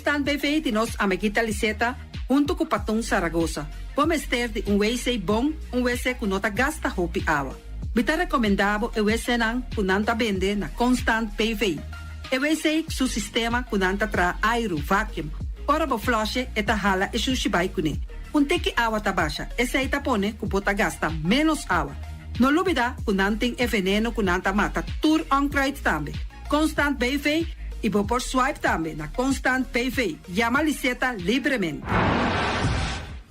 Constant BV di nos amiguita Liseta hunto cu Patun Saragoza. Bo mester di un wc bon, un wc cu no ta gasta hopi awa. Mi ta recomenda bo e wcnan cu nan ta bende na Constant BV. E wc su sistema cu nan ta traha airu, vacuum. Ora bo flush'e e ta hala e shushi bai cune. Un tiki awa ta basha, esey ta pone cu bo ta gasta menos awa. No lubida cu nan tin e veneno cu nan ta mata tur onkruid tambe. Constant BV y bo por swipe tambe na Constant BV. Yama Liseta libremente.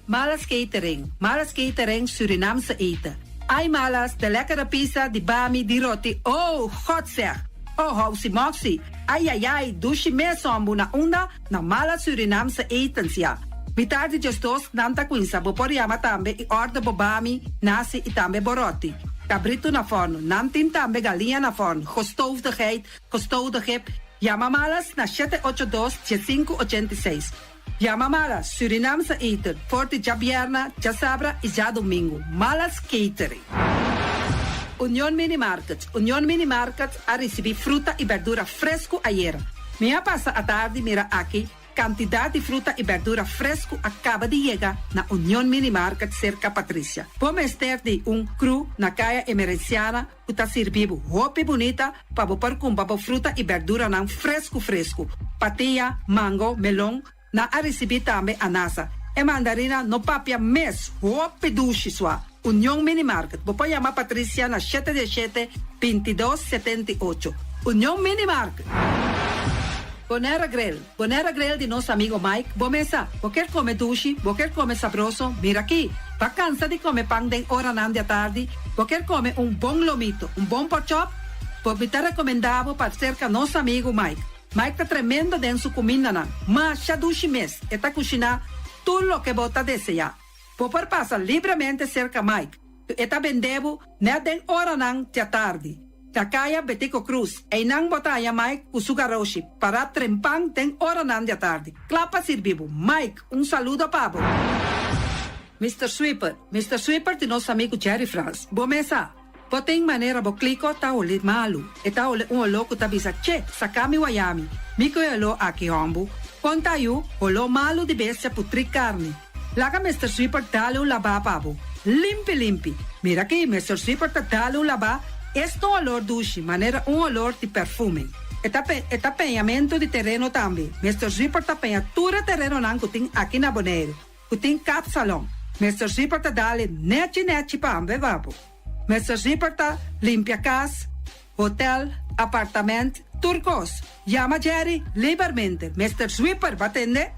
Malas Catering, Malas Catering Surinaamse eten. Ay Malas, de lekkere pizza, di bami, di roti, oh, God zeg! Oh, housi moxi, ay ay ay, dushi mes hombu na unda? Na Malas Surinaamse etens ya. Mitar di 12 nan ta cuinsa, bo por yama tambe y order bo bami, nasi y tambe bo roti. Cabrito na forno, nan tin tambe galiña na forno, gestoofde geit, gestoofde kip. Yama Malas na 782 1586. Yama Malas, Surinaamse eten, for di djabierna, djasabra y djadomingo. Malas Catering. Union Mini Market, Union Mini Market a ricibi fruta y berdura fresco ayera. Mi a pasa atardi mira aki cantidad di fruta y berdura fresco a caba di yega na Union Mini Market cerca Patricia. Bo mester di un crew na Caya Emerenciana cu ta sirbi bo hopi bunita pa bo por cumpra bo fruta y berduranan fresco fresco. Patia, mango, melon, nan a ricibi tambe anasa. E mandarina no papia mes, hopi dushi swa. Union Mini Market, bo por yama Patricia na 717 22 78. Union Mini Market. Bonera Grill, Bonera Grill di nos amigo Mike, bo mesa, bo kier come dushi, bo kier come sabroso, mira aki. Bo cansa di come pan den oranan di atardi, bo kier come un bon lomito, un bon porkchop, bo mi ta recomenda bo pa cerca nos amigo Mike. Mike ta tremendo den su cumindanan, masha dushi mes, e ta cushina tur loke bo ta desea. Bo por pasa libremente cerca Mike. E ta bende bo net den oranan di atardi. Na Caya Betico Croes, einan bo ta haya Mike cu su garoshi, para trempan den oranan di atardi. Cla pa sirbi bo. Mike, un saludo pa bo. Mr. Sweeper, Mr. Sweeper di nos amigo Jerry Frans. Bo mesa, bo tin manera bo kliko ta hole malu. E ta hole un olor cu ta bisa, che, sacami wayami. Mi cu e olor aki hombu. Conta yu, olor malu di bestia putri carni. Laga Mr. Sweeper dale un laba pa bo. Limpi, limpi. Mira aki, Mr. Sweeper ta dale un laba. Esta un olor dushi, manera un olor di perfume. E ta, e ta peñamento di tereno tambe. Mr. Sweeper ta peña tur e terenonan cu tin aki na Bonaire. Cu tin kapsalon. Mr. Sweeper ta dale nechi nechi pa bo. Mr. Sweeper ta limpia cas, hotel, apartamento, tur cos. Yama Jerry libremente. Mr. Sweeper, bo a tende?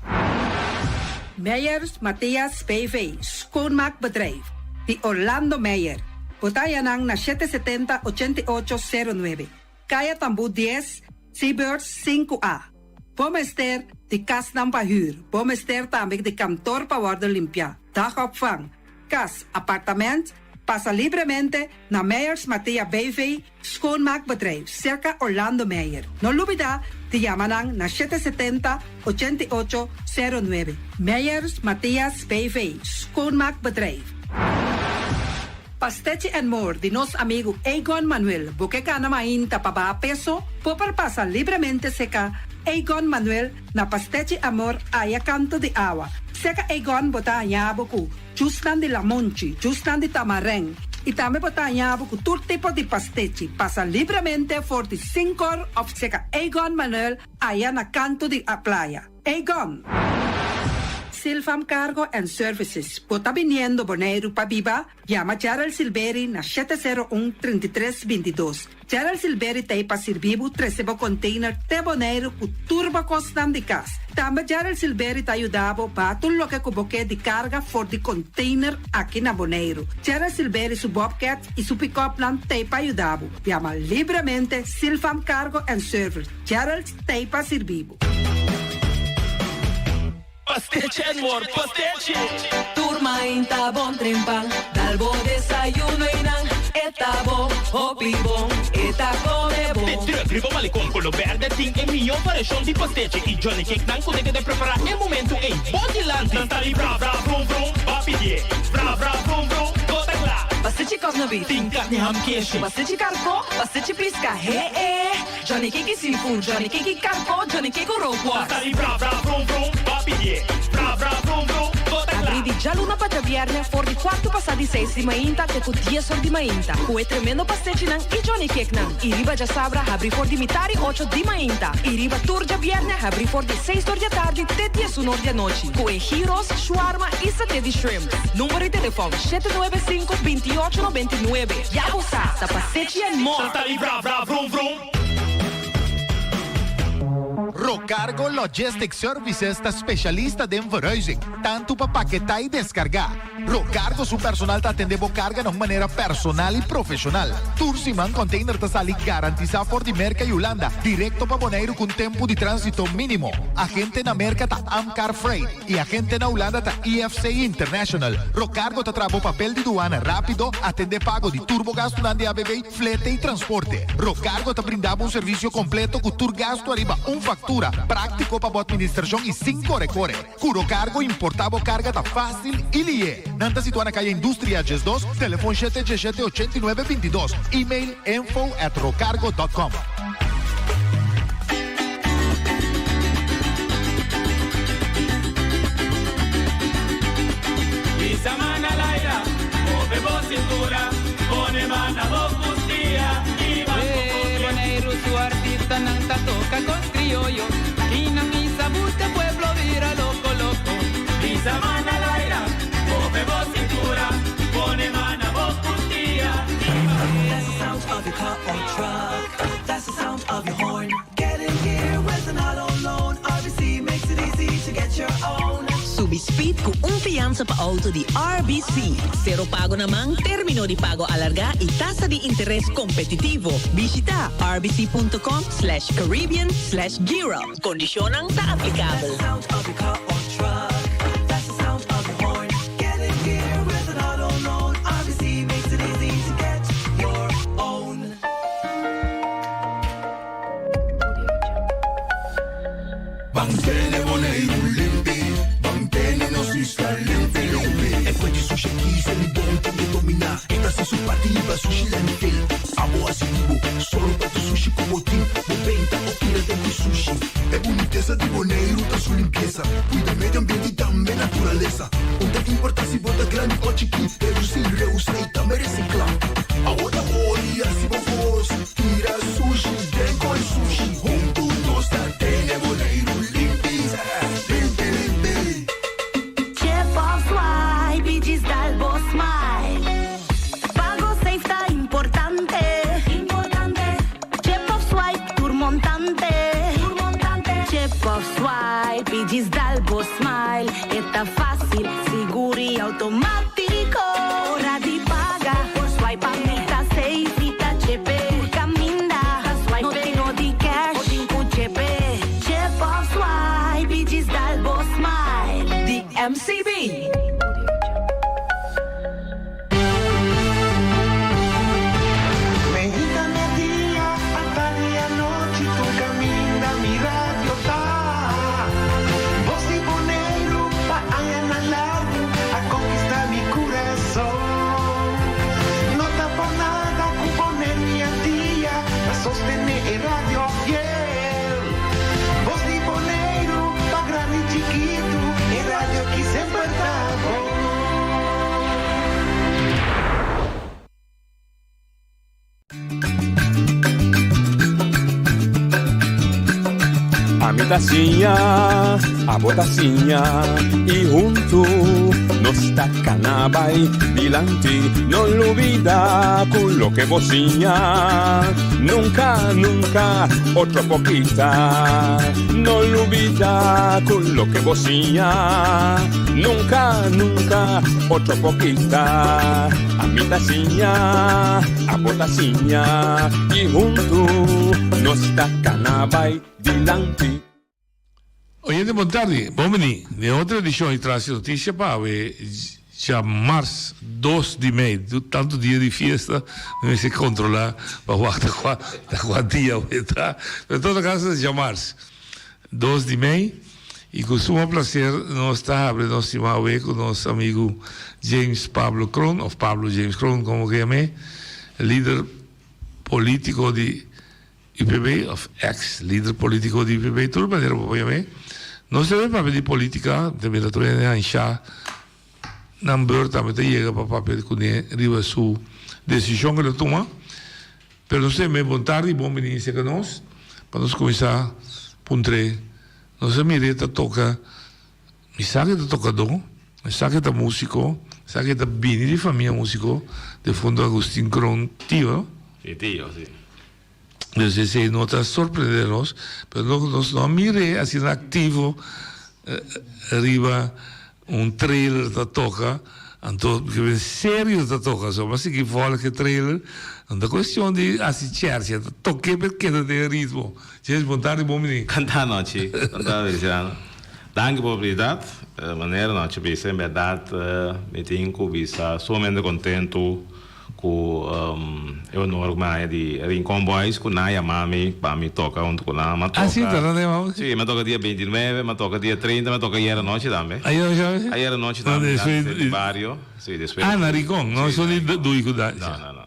Meyers Matthias BV, Schoonmaakbedrijf, di Orlando Meyer. Bo ta haya nan na 770 8809. Caya Tambu 10, Seabirds 5A. Bo mester di casnan pa huur. Bo mester tambe di kantoor pa wordo limpia. Dagopvang. Cas, apartamento, pasa libremente na Meyers Matthias BV, Schoonmaakbedrijf, cerca Orlando Meyer. No lubida di yama nan na 770 8809. Meyers Matthias BV, Schoonmaakbedrijf. Pastechi and More di nos amigo Egon Manuel. Bo ke cana mainta pa baha peso, por pasa libremente cerca Egon Manuel na Pastechi Amor aya canto di awa. Cerca Egon bo ta haya bo cu juicenan di lamunchi, juicenan di tamarijn. Y tambe bo ta haya bo cu tur tipo di pastechi. Pasa libremente for di 5 of cerca Egon Manuel aya na canto di a playa. Egon. Silvam Cargo and Services. Bo ta biniendo Bonaire pa biba? Yama Gerald Silveri na 701-3322. Gerald Silveri ta pa sirbi bo trece bo container te Bonaire cu tur bo cosnan di cas. Tambe Gerald Silveri ta yuda bo baha tur loke cu bo ke di carga for di container aki na Bonaire. Gerald Silveri su Bobcat y su pick-up nan ta pa yuda bo. Yama libremente Silvam Cargo and Service. Gerald ta pa sirbi bo. Pastechi and more, pastechi. Tur mainta bon trempan, dal bo desayuno einan, e ta bon, hopi bon, e ta come bon. De truck riba malecon color berde tin e miho variacion di pastechi y Johnny Cake nan cu ta prepara e momento ey. Bon dilanti. Nan ta bra bra brum brum, ba pidi. Bra bra brum brum, bo ta cla. Pastechi kòsna beef. Tin karni ham keshi. Pastechi karkó, pastechi piska, he e. Johnny cake i seafood, Johnny cake i karkó, Johnny cake ku rookworst. Ta sali bra bra vrum vrum, bo a pidié. Bra bra vrum vrum, bo ta kla. Abrí di djaluna pa djabièrnè for di kuartu pasá di seis di mainta te ku dies or di mainta ku e tremendo pastechinan i Johnny cakenan. I riba djasabra habrí for di mitari ocho di mainta i riba tur djabièrnè habrí for di seis or di atardi te diesun or di anochi ku e gyros, shawarma i saté di shrimp. Number di telefòn, 795 28 99. Ya bo sa, ta pastechi and more! Ta sali bra bra vrum vrum. Rocargo Logistics Services ta specialista den verhuizing, tanto pa paketá y descargá. Rocargo su personal ta atendé bo carga na un manera personal y profesional. Tur siman container ta sali garantisa for di Merca y Hulanda directo pa Boneiru cu un tempo di transito minimo. Agente na Merca ta Amcar Freight. Y agente na Hulanda ta IFC International. Rocargo ta traha bo papel di duana rapido, atende pago di tur bo gastunan di ABV, flete y transporte. Rocargo ta brinda bo un servicio completo cu tur gastu ariba un factura, practico pa bo administracion y sin core core. Cu Rocargo importa bo carga ta facil y lihe. Nan ta situa na Caya Industria 12, telefon shete diesshete 89 22, email info at rocargo dot com. Bisa mana laira, move bo cintura, pone mana bo custia y ban cu Eh, Boneiru su artistanan ta toca cos crioyo, Kinan isa busca pueblo bira loco loco. Bisa mana laira, move bo cintura, pone mana bo custia y ban That's the sound of your car or truck. That's the sound of your horn. Get in gear with an auto loan. RBC makes it easy to get your own. Subi speed ku un fiansa pa outo di RBC. Sero pago na man, término di pago alargá i tasa di interes kompetitivo. Bishitá rbc.com slash caribbean slash gearup. Kondishonnan ta That's aplikabel. the sound of your car or truck. That's the sound of your horn. Get in gear with an auto loan. RBC makes it easy to get your own. Ban tene Boneiru limpi, ban tene nos isla limpi limpi. E kue di sushi aki se mi bon tin e dominá. E ta hasi su parti liba sushi landfill. Abo hasi di bo, sòru pa tur sushi ku bo tin. Bo benta o tira den di sushi. E bunitesa di Boneiru ta su limpiesa. Kuida medio ambiente i tambe naturalesa. Un ta importá si bo ta grandi o chikí, redusí, reusá i tambe resiklá. Awor ta ori hasi bo kos, tira sushi den koi sushi. Huntu nos ta tene Boneiru limpi, limpi limpi. Chip of swipe i djis dal bo smile. Pago safe ta importante. Importante. Chip of swipe tur montante. Tur montante. Chip of swipe i djis dal bo smile. E ta fácil, sigur i automátiko. Ora di paga, por swipe pa mi ta safe i ta chepe. Tur kaminda, swipe no tin no di cash, bo tin ku chepe. Chip of swipe i djis dal bo smile. Di MCB. Meinta merdia, atardi anochi, tur caminda mi radio ta. Bos di Boneiru pa añanan largu a conquista mi curason. No ta por nada cu Boneiru i Antia ta sostene e radio fiel. Bos di Boneiru pa grandi i chikitu, e radio ki semper ta bon. Ami ta siña, abo ta siña y hunto nos ta cana bay dilanti. No lubida cu loke bo siña nunca, nunca otro por kita. No lubida cu loke bo siña nunca, nunca otro por kita. Ami ta siña, abo ta siña y hunto nos ta cana bay dilanti. Oyente bon tardi, bon bini den otro edicion di Tras di Noticia pa awe djamars dos di mei, tanto dia di fiesta mi mester controla pa wak ta cua ta cua dia awe ta, pero en todo caso ta djamars dos di mei. I ku suma plaser nos ta habri nos siman awe ku nos amigu James Pablo Kroon, òf Pablo James Kroon komo ke yam'é, lider polítiko di UPB, òf èks lider polítiko di UPB, tur manera bo por yam'é. Nos ta bay papia di polítika, ta mira tur hende hanshá nan beurt tambe ta yega pa papia kuné riba su desishon ku el a tuma. Pero nos ta yam'é bon tardi i bon bini serka nos pa nos kuminsá puntr'é. Nos a mir'é ta toka, mi sa ku e ta tokadó, mi sa ku e ta músiko, mi sa ku e ta bini di famia músiko, defunto Agustin Kroon, tio, no? Si, tio, si. Dus esei no ta sorprendé nos, pero nos no a mir'é asina aktivo riba un trailer ta toka, anto mi serio ta toka, so mi a sigui volg e trailer, no ta cuestion di haci chercha, ta toke pa e keda den e ritmo. James, bon tardi, bon bini. Kanta anochi, kanta Feliciano. Danki pa oportunidat. Manera nochi bisa, en berdad mi tin cu bisa sumamente contento Ku e honor ku mi haña di Rincon Boys ku nan a yama mi pa mi toka huntu ku nan. Mi a Ah, sí? toka, Ta nan a yama bo? sí, mi a toka dia 29, mi a toka dia 30, mi a toka ayer anochi tambe. Ayer anochi tambe? Ayer anochi No, tambe despues dilanti di bario, sí, despues Ah, na di, Rincon, no sí, esun na di Rincon. Dui ku No, Dacia. no, no.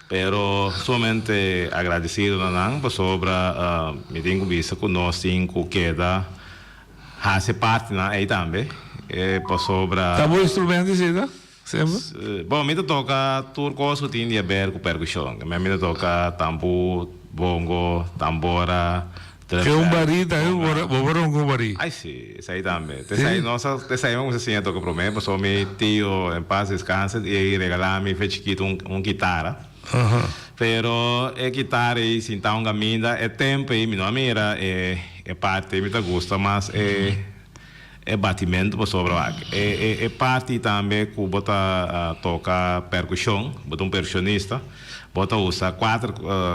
Pero sumamente agradesido na nan pasobra mi tin ku bisa ku nos tin ku keda hasi parti nan ei tambe, pasobra. Ta bo instrumento esei ta? Semper? Bon, mi ta toka tur kos ku tin di haber ku perkushon. Mi ta toka tambú, bongo, tambora, drum Ke un set, barí tambe conga. bo por ronka un barí? Ai si, esei tambe. Sí? Esei nos a, esei mi a kuminsá siña toka promé, pasobra mi tio en paz descanse i regalá mi fe chikitu un un kitara. Pero e kitara ei sintá un kaminda, e tempu ei mi no a mira e e parti ei, mi ta gusta mas e. E batimentu pasobra wak e e parti tambe ku bo ta toka perkushon, bo ta un perkushonista, bo ta usa kuater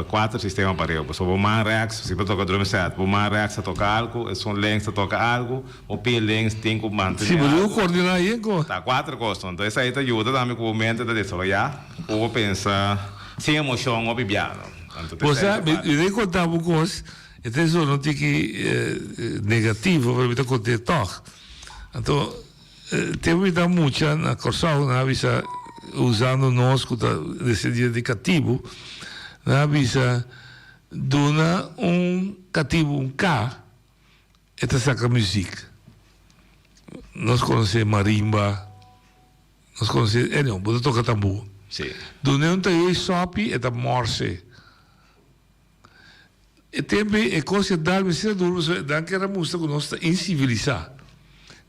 kuater sistema pareu. Pasobra bo man rèks, si bo toka drum set, bo man rèks ta toka algu, esun links ta toka algu, bo pia links tin ku mantené Si, bo tin ku algu. koordiná yen ko. Ta kuater kos. Enton esei ta yuda tambe ku bo mente ta desaroyá, ku bo pensa sin emoshon hopi biano. Anto Bo esei sa, ta mi parti. ta konta bo kos. E ta esun un tiki negativo, pero mi ta kont'é tòg. Anto, tempu mi ta mucha na Kòrsou, nan a bisa, usando nos ku ta desendiente di katibu, nan a bisa, duna un katibu un ka, e ta saka muzik. Nos konosé marimba, nos konosé, anyhow, bo ta toka tambú. Dun'é un tayó sòpi, e ta mòrse. E tempu ei e kos a dal mester duru pasobra nan kier a mustra ku nos ta insivilisá.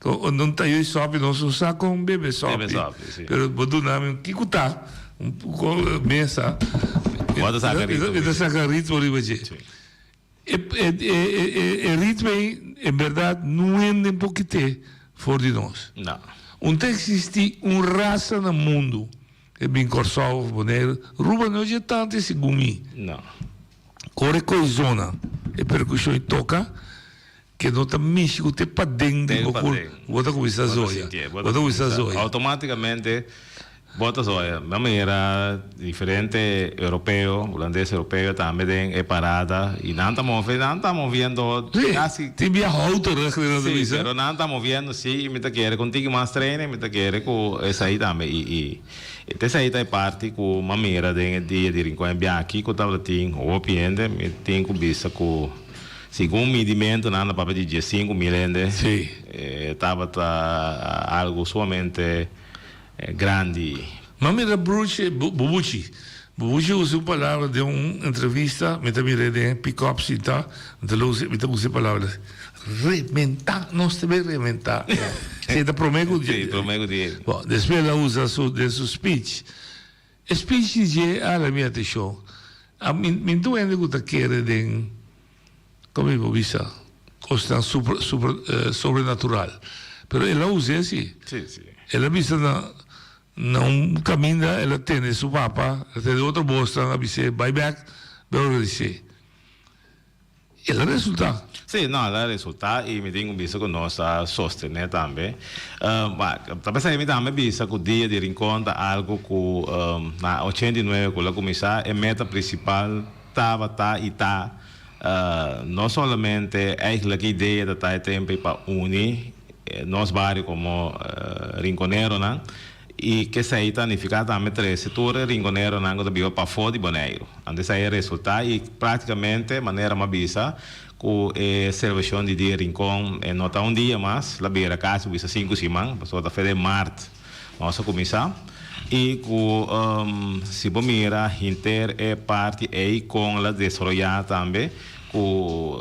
Ku no ta yoi sòpi nos no sa kon bebe sòpi. Pero bo duna mi un kiko ta un mesa Bo ta saka ritmo mi ta saka ritmo riba dje. E ritmo ei en bèrdat no hende por kit'é for di nos. Un ta eksistí un rasa na mundu E bin Kòrsou of Boneiru, Ruba no dje tantu segun mi. No. Ora e koe zona, e perkushon e toka, ke no ta mishi ku te paden di bo kur, bo ta kuminsá zoya. Bo ta kuminsá zoya. Outomátikamente bo ta zoya. Mi a mira diferente europeo, hulandes europeo tambe den e parada i nan ta move, nan ta moviendo kasi. Sí, tin bia houterig den nan ta bisa. Sí, pero nan ta moviendo sí i mi ta kere ku un tiki mas training, mi ta kere ku esei tambe i i esei ta e parti ku mi a mira den e dia di Rincon e biaha ku tabata tin hopi hende, mi tin ku bisa ku segun midimentu nan ta papia di 15,000 hende, tabata algu sumamente grandi. Mi a mira Bruce, Bubuchi. Bubuchi usa un palabra den un entrevista, mi ta mir'é den pick-up sinta, mi ta usa, mi ta usa e palabra, rementá, nos ta bay rementá. Esei ta promé ku Sí, promé ku di. Bon, despues el a usa su, den su speech. E speech di dje a hala mi atenshon. A mi, mi tur hende ku ta kere den, komo mi por bisa, kosnan super, super, sobrenatural. Pero el a us'é si. Sí, sí. El a bisa na na un kaminda el a tende su papa, el a tende otro bosnan a bis'é bai bèk, bai organis'é. El a resultá. Sí, no, el a resultá i mi tin ku bisa ku nos a sostené tambe. Ta p'esei mi tambe bisa ku Dia di Rincon ta algu ku na 89 ku el a kuminsá, e meta prinsipal tabata i ta. No solamente eigenlijk e idea ta ta e tempo ei pa uni nos bario komo rinkoneronan i kesei ta nifiká tambe trese tur e rinkoneronan ku ta biba pafó di Boneiru. Anto esei a resultá i práktikamente manera mi a bisa ku e selebrashon di Dia Rincon e no ta un dia mas, la bira kasi bisa sinku siman pasobra ta fe den mart nos a kuminsá i ku si bo mira henter e parti ei kon la desaroyá tambe ku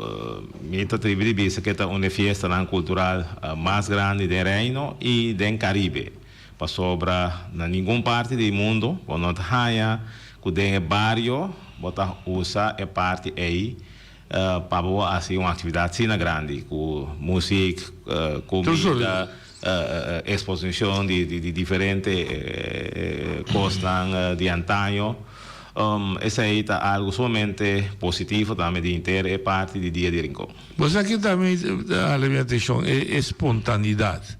mi ta tribi di bisa ke ta un di e fiestanan kultural mas grandi den Reino i den Karibe. Pasobra na ningun parti di mundu bo no ta haña ku den e bario bo ta usa e parti ei pa bo hasi un aktividat asina grandi ku musik, kumida, eksposishon di diferente kosnan di antaño. Esei ta algu sumamente positivo tambe di henter e parti di Dia di Rincon. Bo sa ke tambe ta hala mi atenshon? E spontanidat.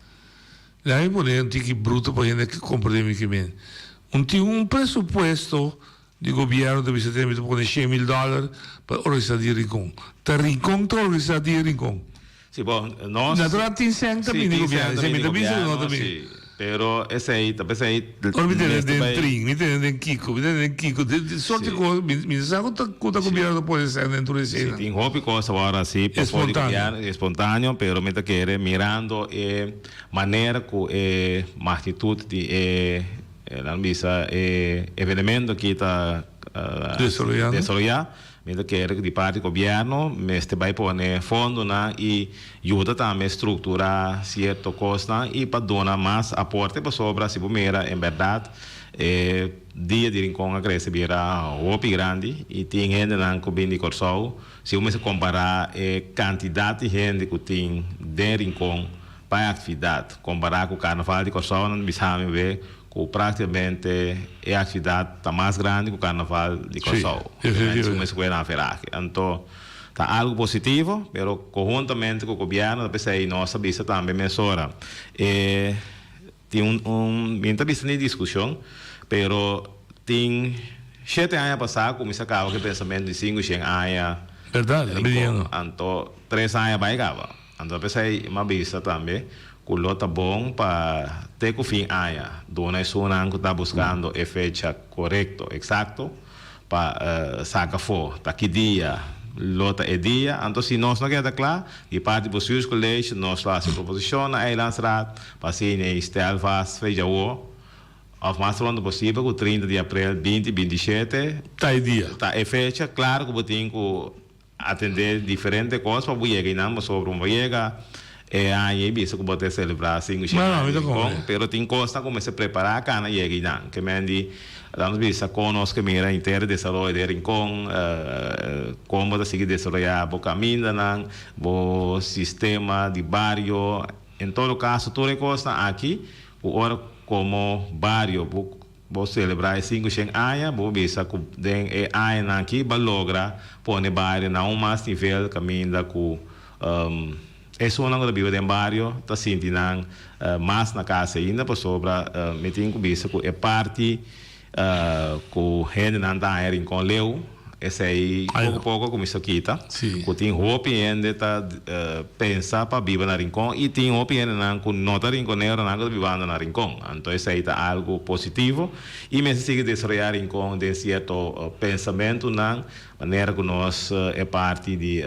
Laga mi pone un tiki bruto pa hende comprende mi ke men. Un tin un presupuesto di gobierno ta bisa mi ta pone shen mil dollar pa organisa Dia Rincon. Ta Rincon ta organisa Dia Rincon. Si bon, nos. Natural tin sèn ta bini di gobierno, esei mi ta bisa ku no ta bini. Si, pero esei ta pesei. Ora mi tene den trin, mi tene den kiko, mi tene den kiko, di sorti kos, mi sa ku ta ku ta gobierno ta pone sèn den tur esei. Si, tin hopi kos awor asi pafó di gobierno, espontaneo, pero mi ta kere mirando e manera ku e magnitut di e, nan bisa, e evenemento aki ta desaroyá, mi ta kere ku di parti gobierno mester bai pone fondonan i yuda tambe strukturá sierto kosnan i pa duna mas aporte pasobra si bo mira en bèrdat e dia di Rincon a krese bira hopi grandi i tin hendenan ku bin di Kòrsou. Si bo mester kompará e kantidat di hende ku tin den Rincon pa e aktividat kompará ku Karnaval di Kòrsou nan ta bisa mi be ku práktikamente e aktividat ta mas grandi ku Karnaval di Kòrsou. Si bo mester kue nan aferahe. Anto ta algu positivo pero konhuntamente ku gobièrnu ta p'esei nos a bisa tambe mesora e Tin un un mi no ta bisa ni diskushon, pero tin shete aña pasá kuminsá kaba ku e pensamentu di sinku shen aña Berdad, a Rincon. Anto tres aña bai kaba. Anto p'esei mi a bisa tambe ku lo ta bon pa te ku fin aña duna esunnan ku ta buskando e fecha korekto, eksakto, pa saca afó ta ki dia lo ta e dia. Anto si nos no keda cla, di parti Bestuurscollege nos lo haci proposicion na Eilandsraad pa asina e stel vast fecha awo of mas pronto posibel cu 30 di april 2027 Ta e dia. Ta e fecha. Claro cu bo tin cu Atendé diferente kos pa bo yega einan pasobra bo yega e aña ei bisa ku bo ta selebrá 500 aña di Rincon, pero tin kosnan ku mester prepará kana yega einan. Ke men di laga nos bisa kon nos ke mira henter desaroyo den Rincon, kon bo ta sigui desaroyá bo kamindanan, bo sistema di bario, en todo kaso tur e kosnan aki ku ora komo bario bo Bo selebrá e 500 aña, bo bisa ku den e añanan aki bo a logra pone bario na un mas nivel kaminda ku esunnan ku ta biba den bario ta sinti nan mas na kas ainda pasobra mi tin ku bisa ku e parti ku hendenan ta haña Rincon Leu Esei poko poko a kuminsá kita ku tin hopi hende ta pensa pa biba na Rincon i tin hopi hendenan ku no ta rinkoneronan ku ta bibando na Rincon. Anto esei ta algu positivo i mester sigui desaroyá Rincon den sierto pensamentunan manera ku nos e parti di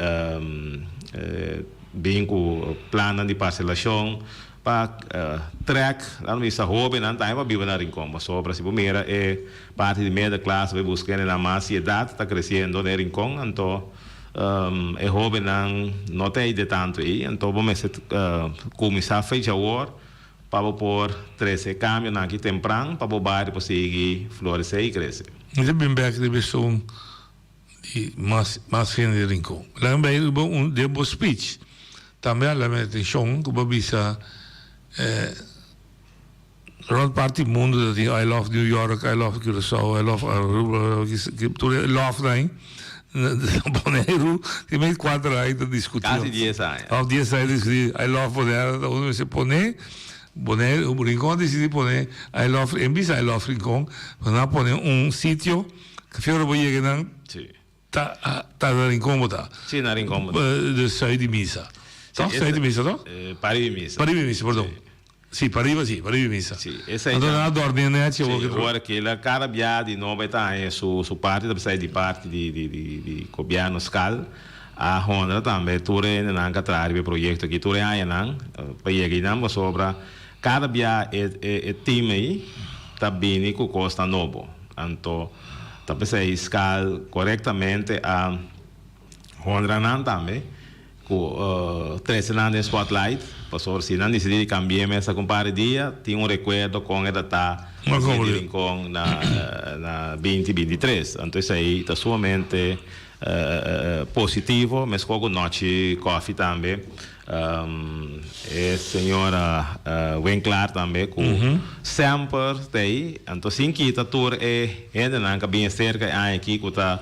bin ku plannan di parselashon Pa trek, nan bisa hobennan tambe pa biba na Rincon, pasobra si bo mira e parti di middenklas bo buska hendenan mas di edat ta kresiendo den Rincon, anto e hobennan no ta ei de tantu ei, anto bo mester kuminsá fecha awor pa bo por trese e kambionan aki tempran pa bo bario por sigui floresé i krese. Mi ta bin bek riba esun di mas mas hende di Rincon. Laga mi bai riba un den bo speech tambe a hala mi atencion cu bo a bisa rond parti mundo ta tin I love New York, I love Curaçao, I love Aruba, tur e love nan na Boneiru tin mei cuater aña ta discuti. Casi dies aña. Of dies aña ta discuti I love Bonaire, uno mester pone Boneiru, Rincon a dicidi pone I love, en bisa I love Rincon, pero nan a pone un sitio. Fior bo yega nan. Sí. Ta ta na Rincon bo ta? Si, na Rincon bo ta. De zuid di misa. Toch? Zuid di misa, toch? Pariba di misa. Pariba di misa, perdon. Si, pariba, si, pariba di misa. Si, esei Anto nan a dormi nechi awor. Si, ora kila kada bia di nobo e ta haña su su parti, ta bisa di parti di di di di gobièrnu skal a honra tambe tur e hendenan ku a traha riba e proyekto aki tur e añanan pa yega einan pasobra kada bia e e team ei ta bini ku kosnan nobo. Anto ta p'esei skal korektamente a honra nan tambe ku trese nan den spotlight pasobra si nan disidí di kambi'é mes algun par di dia tin un rekuerdo kon e ta ta di Rincon na na binti 23. Anto esei ta sumamente positivo meskos ku Nochi Koffie tambe. E señora Winklaar tambe ku semper ta ei. Anto sin kita tur e hendenan ku a bini serka e aña aki ku ta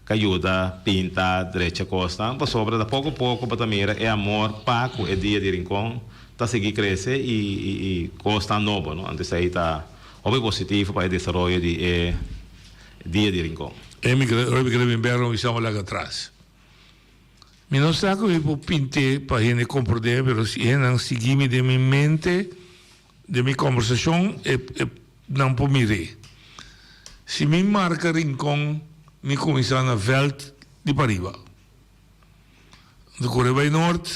ka yuda pinta, drecha kosnan. Pasobra ta poko poko bo ta mira e amor pa ku e dia di Rincon ta sigui krese i kosnan nobo no. Anto esei ta hopi positivo pa e desaroyo di e dia di Rincon. E mi kere bin bek lo mi laga atras. Mi no sa ku mi por pint'é pa hende komprondé, pero si hendenan sigui mi den mi mente, den mi kombersashon, e e nan por mir'é. Si mi marka Rincon, mi kuminsá na vèlt di pariba. Mi ta kore bai nort,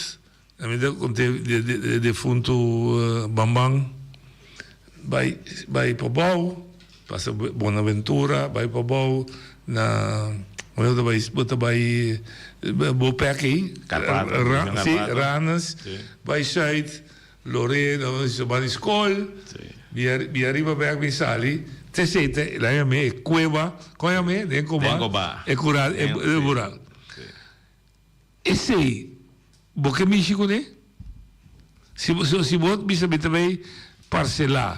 Mi ta konté di defuntu Bamban bai bai pabou, pasa Bonaventura bai pabou na bo ta bai bo ta bai Bopec ei, si Ranas bai Zuid, Lorena bo bai skol bia riba bek bin sali te esei ta la yam'é e kueba kon yam'é den Koba e kural e bural. Esei bo ke mishi kuné? Si bo si bo bisa mi ta bay parselá,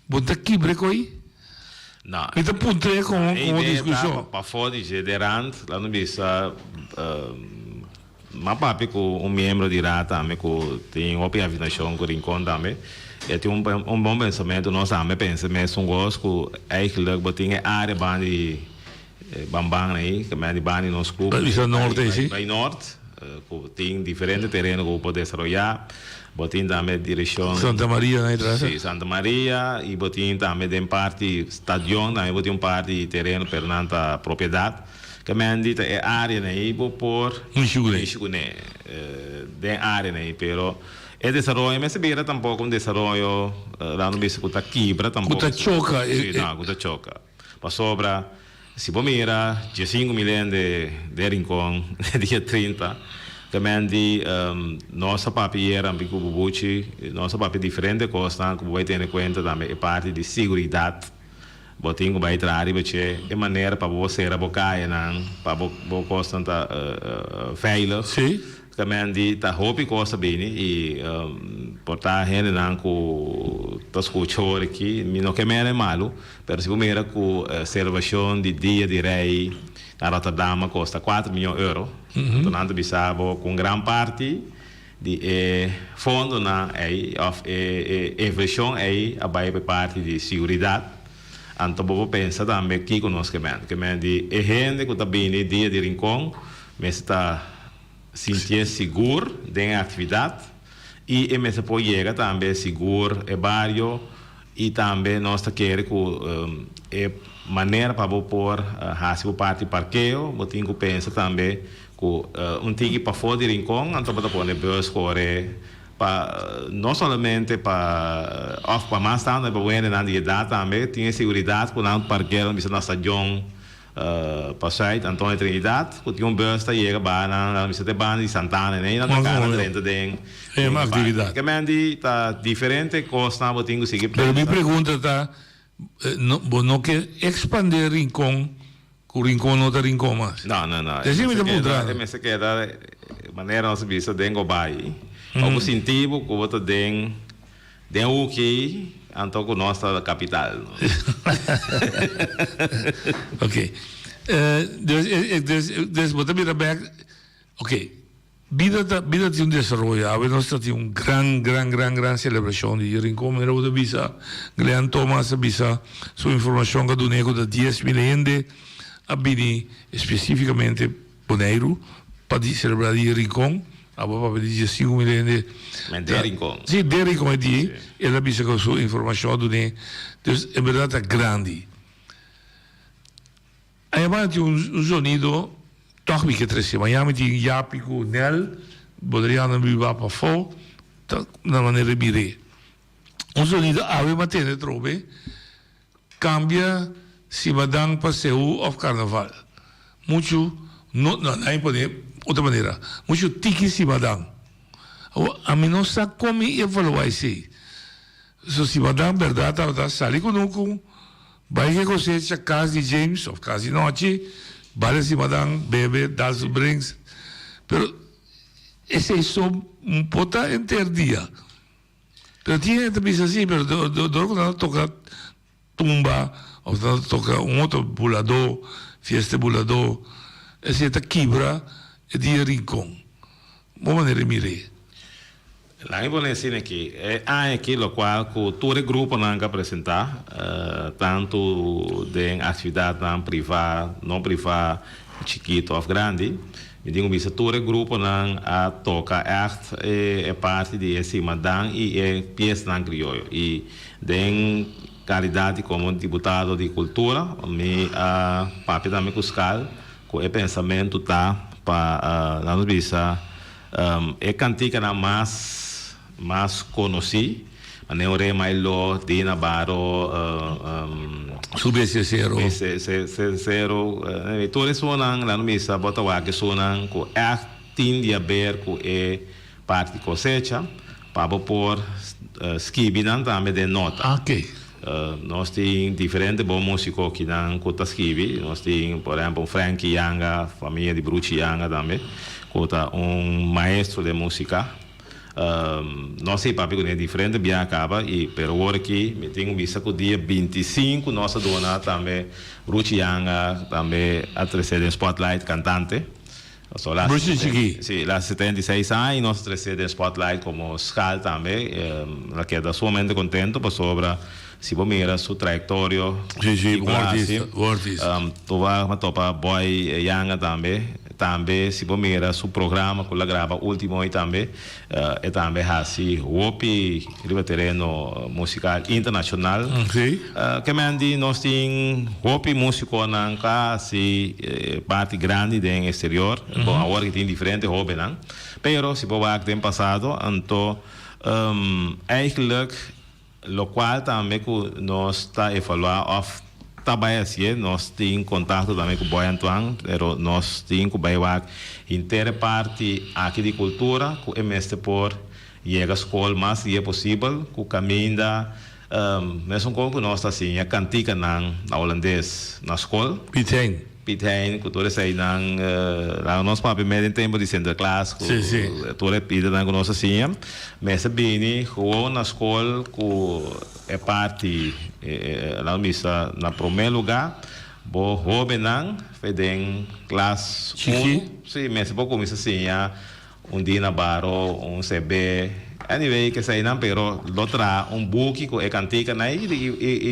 bo ta kibra e koi? No. Mi ta puntra e komo E komo idea ta diskushon. pafó di dje den rand, laat mi bisa, m'a papia ku un miembro di raad tambe ku tin hopi afinashon ku Rincon tambe. E tin un un bon pensamentu, nos tambe pensa mesun kos ku eigenlijk bo tin e área banda di Bamban ei, ke mei di banda di nos ku Bisa nort ei, si? Bai nort, ku tin diferente tereno ku bo por desaroyá. Bo tin tambe direkshon. Santa Maria na atrás. Si, Santa Maria i bo tin tambe den parti stadion tambe bo tin un parti di tereno pero nan ta propiedat. Ke men di ta e áreanan ei bo por Mishi kuné. mishi kuné den áreanan ei pero e desaroyo mester bira tampoko un desaroyo laat nos bisa ku ta kibra tampoko. Ku ta choka. Si, no, ku ta choka. Pasobra si bo mira diesinku mil hende den Rincon dia 30, ta men di nos a papia yera ambi ku Bubuchi, nos a papia diferente kosnan ku bo bai tene kuenta tambe e parti di siguridat. Bo tin ku bai traha riba dje e manera pa bo sera bo kayanan, pa bo bo kosnan ta veilig. Ta men di ta hopi kos a bini i por ta hendenan ku ta skucha ora aki, mi no ke mera e malu, pero si bo mira ku selebrashon di Dia di Rei na Rotterdam a kosta kuater miyon euro, anto nan ta bisa bo ku un gran parti di e fondonan ei òf e invershon ei a bai pa e parti di siguridat. Anto bo por pensa tambe kiko nos ke men. Ke men di e hende ku ta bini Dia di Rincon mester ta sintié sigur den e aktividat i e mester por yega tambe sigur e bario i tambe nos ta kere ku e manera pa bo por hasi bo parti parkeo bo tin ku pensa tambe ku un tiki pafó di Rincon anto bo ta pone bus kore pa no solamente pa òf pa mas tantu pa bo hendenan di edat tambe tin e siguridat ku nan parkeo nan bisa na stadion Pa Zuid Antonio Trinidad ku tin un bus ta yega baha nan nan bisa te banda di Santana en nan ta kana drenta den den aktividat. Ke men di ta diferente kosnan bo tin ku sigui Pero mi pensa. pregunta ta bo no ke ekspande Rincon ku Rincon no ta Rincon mas? No no no Esei mi ta puntra. E mester keda manera nos a bisa den Gobay pa bo sinti bo ku bo ta den Den hoki anto ku nos ta kapital no. Ok. Dus dus dus bo ta bira bek ok bida ta bida tin un desaroyo awe nos ta tin un gran gran gran gran selebrashon di Rincon manera bo ta bisa Glenn Thomas a bisa su informashon ka dun'e ku ta 10.000 hende. a bini espesífikamente Boneiru pa di selebrá di Rincon. Abo papia di 15.000 hende. Men den Rincon. Sí, den Rincon e di. El a bisa ku su informashon a dun'é. Dus en bèrdat ta grandi. Ayabanda tin un zonido tòg mi ke trese. Miami tin Yapi ku Nel, Bonerianonan biba pafó, ta na manera di mir'é. Un zonido awe m'a tende trobe, kambia simadan pa seú òf karnaval. Muchu no, no, nan e pone otro manera, muchu tiki simadan. Awor, ami no sa kon mi evaluá esei. So simadan bèrdat tabata sali kunuku. Bai ke kosecha kas di James of kas di nochi, bale simadan, bebe, dal su drinks. Pero esei so por ta henter dia. Pero tin hende ta bisa si, pero dor ku nan ta toka tumba of nan ta toka un otro buladó, fiesta buladó, esei ta kibra e dia Rincon. Bo manera di mir'é. Laga mi pone asina aki, e aña aki lokual ku tur e gruponan ku a presentá, tantu den aktividatnan privá, no privá, chikitu òf grandi, mi tin ku bisa tur e gruponan a toka ègt e parti di e simadan i e piesnan krioyo. I den kalidat di komo diputado di kultura mi a papia tambe ku Skal ku e pensamentu ta pa laga nos bisa, E kantikanan mas mas konosí, manera un Rema i Lo, Dina Baro, Sube ese sero. Sube ese sero, tur esunnan nan misa bo ta wak esunnan ku ègt tin di haber ku e parti di kosecha pa bo por skibi nan tambe den nota. Nos tin diferente bon músiko kinan ku ta skibi. Nos tin por ehèmpel un Frankie Yanga, famia di Bruchi Yanga tambe, ku ta un maestro den músika. Nos a papia kuné diferente biaha kaba i pero awor aki mi tin un bisa ku dia 25 nos a duna tambe Bruchi Yanga tambe a trese den spotlight kantante. So la Bruce chikí. Sí, la 76 aña y nos a trece den spotlight como Schaal tambe. La keda sumamente contento pasobra si bo mira su trayectorio. Sí, sí, bon artista, bon artista. Toba a topa Boy Yanga tambe. Tambe si bo mira su programa cu la graba ultimo hoy tambe, e tambe haci hopi riba tereno musical internacional. Sí. Ke men di nos tin hopi musiconan cu haci parti grandi den exterior. Bon, awor ki tin diferente hobennan. Pero si bo wak den pasado, anto eigenlijk Locual tambe cu nos ta evalua of ta bay hacié, nos tin contacto tambe cu Boy Antoine, pero nos tin cu bay wak henter e parti aki di cultura cu e mester por yega scol mas dia posibel cu caminda mesun con cu nos ta siña canticanan na Holandes na scol. Piet Hein. Piet Hein ku tur eseinan laga nos papia mes den tempo di Sinterklaas ku tur e pidanan ku nos a siña mester bini gewoon na skol ku e parti laga nos bisa na prome luga bo hobennan fe den klas unu si mester por kuminsa siña Un dia na baro, un CB, anyway keseinan pero lo traha un buki ku e kantikanan ei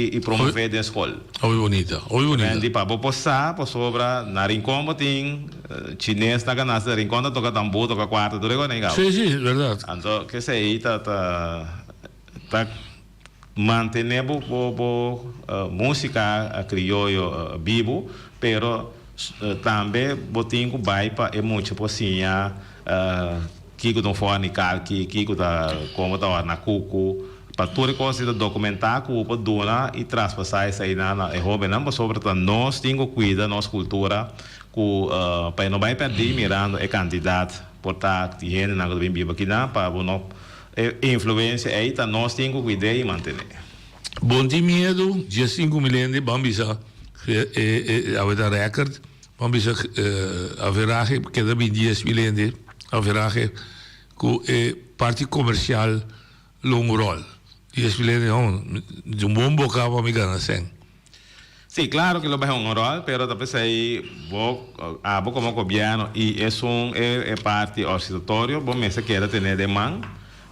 i promové den skol. Hopi bunita, hopi bunita. Di pa bo por sa pasobra na Rincon bo tin chines ta gana na Rincon ta toka tambú, toka kuarta tur e kos nan. Sí, sí, bèrdat. Anto kesei ta ta ta mantené bo bo bo músika krioyo bibu pero Tambe bo tin ku bai pa e mucha por siña kiko ta un fòrni kalki, kiko ta komo ta òrna kuku, pa tur e kos ta dokumentá ku bo por duna i traspasá eseinan na e hóbennan pasobra ta nos tin ku kuida nos kultura ku pa e no bai pèrdí mirando e kantidat por ta di hendenan ku ta bin biba akinan pa bo no e influensia ei ta nos tin ku kuid'é i mantené. Bon tin miedu, 15.000 hende ban bisa awe ta record, ban bisa averahe keda bin 10.000 hende averahe ku e parti komersial lo un ròl. 10.000 hende hon, di un bon boka pa mi gana sèn. Sí, klaro ke lo bai un ròl, pero ta p'esei bo abo komo gobièrnu i esun e parti orsitatorio bo mester keda tene den man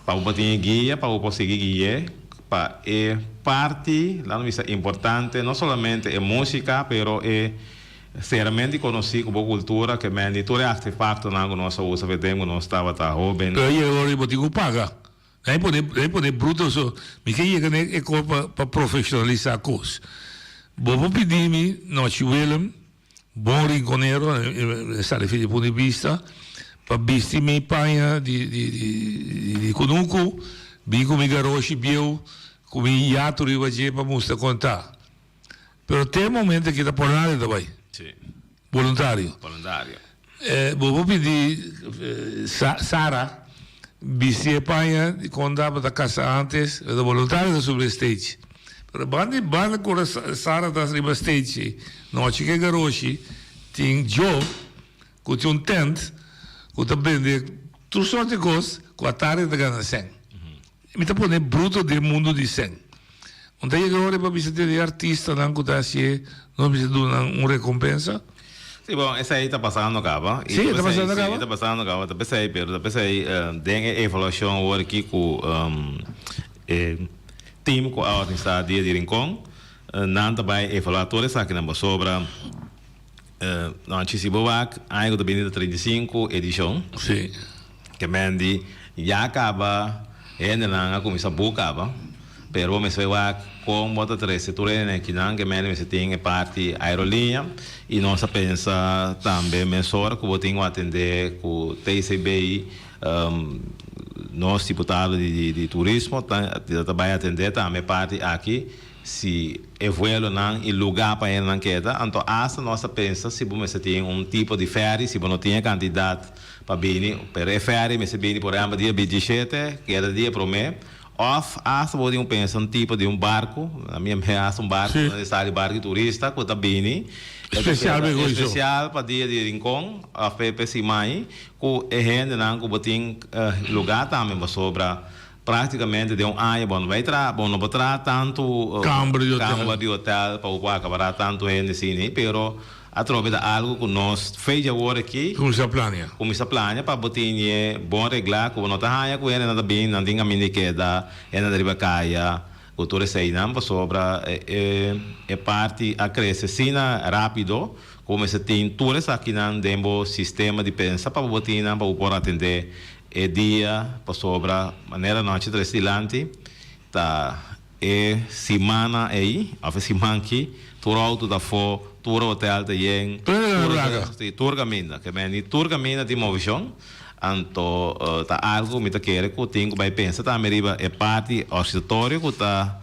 Pa bo por tin e guia, pa bo por sigui gui'é pa e parti, laat mi bisa, importante, no solamente e músika, pero e Seramente konosí ku bo kultura ke men di tur e artefaktonan ku nos a usa fe tempu ku nos tabata hóben. Pero yega ora di bo tin ku paga. Nan e pone nan e pone bruto so. Mi ke yega na e kos pa pa profeshonalisá kos. Bo por pidi mi Nochi Willem, bon rinkonero, e sali for di punto di bista, pa bisti mi paña di di di di kunuku, bin ku mi garoshi bieu, ku mi yatu riba dje pa mustra kon ta. Pero te e momento aki ta por nada ta bai. Sí. Voluntario. Voluntario. Eh, bo por pidi Sa Sara bisti e paña di kon tabata kasa antes, pero voluntario ta subi stage. Pero banda di banda ku ora Sara ta riba stage ei, nochi ke garoshi tin Joe ku tin un tent ku ta bende tur sorti kos ku atardi ta gana sèn. Mi ta pone bruto den mundu di sèn. Un ta yega ora pa bisa tene e artistanan ku ta hasié, nos mester duna nan un rekompensa? Sí, bon, esei ta pasando kaba. Sí, e ta pasando kaba? Sí, e ta pasando kaba. Ta p'esei, pero ta p'esei den e evaluashon awor aki ku e team ku a organisá Dia di Rincon, nan ta bai evaluá tur esakinan pasobra Nochi si bo wak aña ku ta bini ta 35 edishon. Sí. Ke men di ya kaba hendenan a kuminsá buk kaba, pero bo mester wak kon bo ta trese tur hendenan akinan ke men di mester tin e parti aeroliña i nos a pensa tambe mesora ku bo tin ku atendé ku TCB nos diputado di turismo ta bai atendé tambe e parti aki. Si e vuelonan i lugá pa hendenan keda, anto asta nos ta pensa si bo mester tin un tipo di ferry, si bo no tin e kantidat pa bini, pero e ferry mester bini por ehèmpel dia bintishete, keda dia promé, òf asta bo tin ku pensa un tipo di un barku, na mi a asta un barku, nan ta sali barku di turista ku ta bini, Espesial pa e goiso. Espesial pa dia di Rincon òf pa e simai ku e hendenan ku bo tin lugá tambe pasobra. Práktikamente den un aña bo no bai traha, bo no por traha tantu Kamber di hotel. kamber di hotel pa bo por akapará tantu hende asina, pero atrobe ta algu ku nos fecha awor aki Kuminsá plania. kuminsá plania pa bo tin e bon reglá ku bo no ta haña ku hendenan ta bin, nan tin kaminda di keda, hendenan ta riba kaya ku tur eseinan pasobra e e parti a krese asina rápido ku bo mester tin tur esakinan den bo sistema di pensa pa bo tin nan pa bo por atendé E dia pasobra manera nochi tres dilanti ta e simana ei of e siman ki tur auto ta afo, tur hotel ta yen, tur caminda. Ke men di tur caminda tin movishon, anto ta algo ku mi ta kere ku tin ku bai pensa tambe riba e parti orsitorio ku ta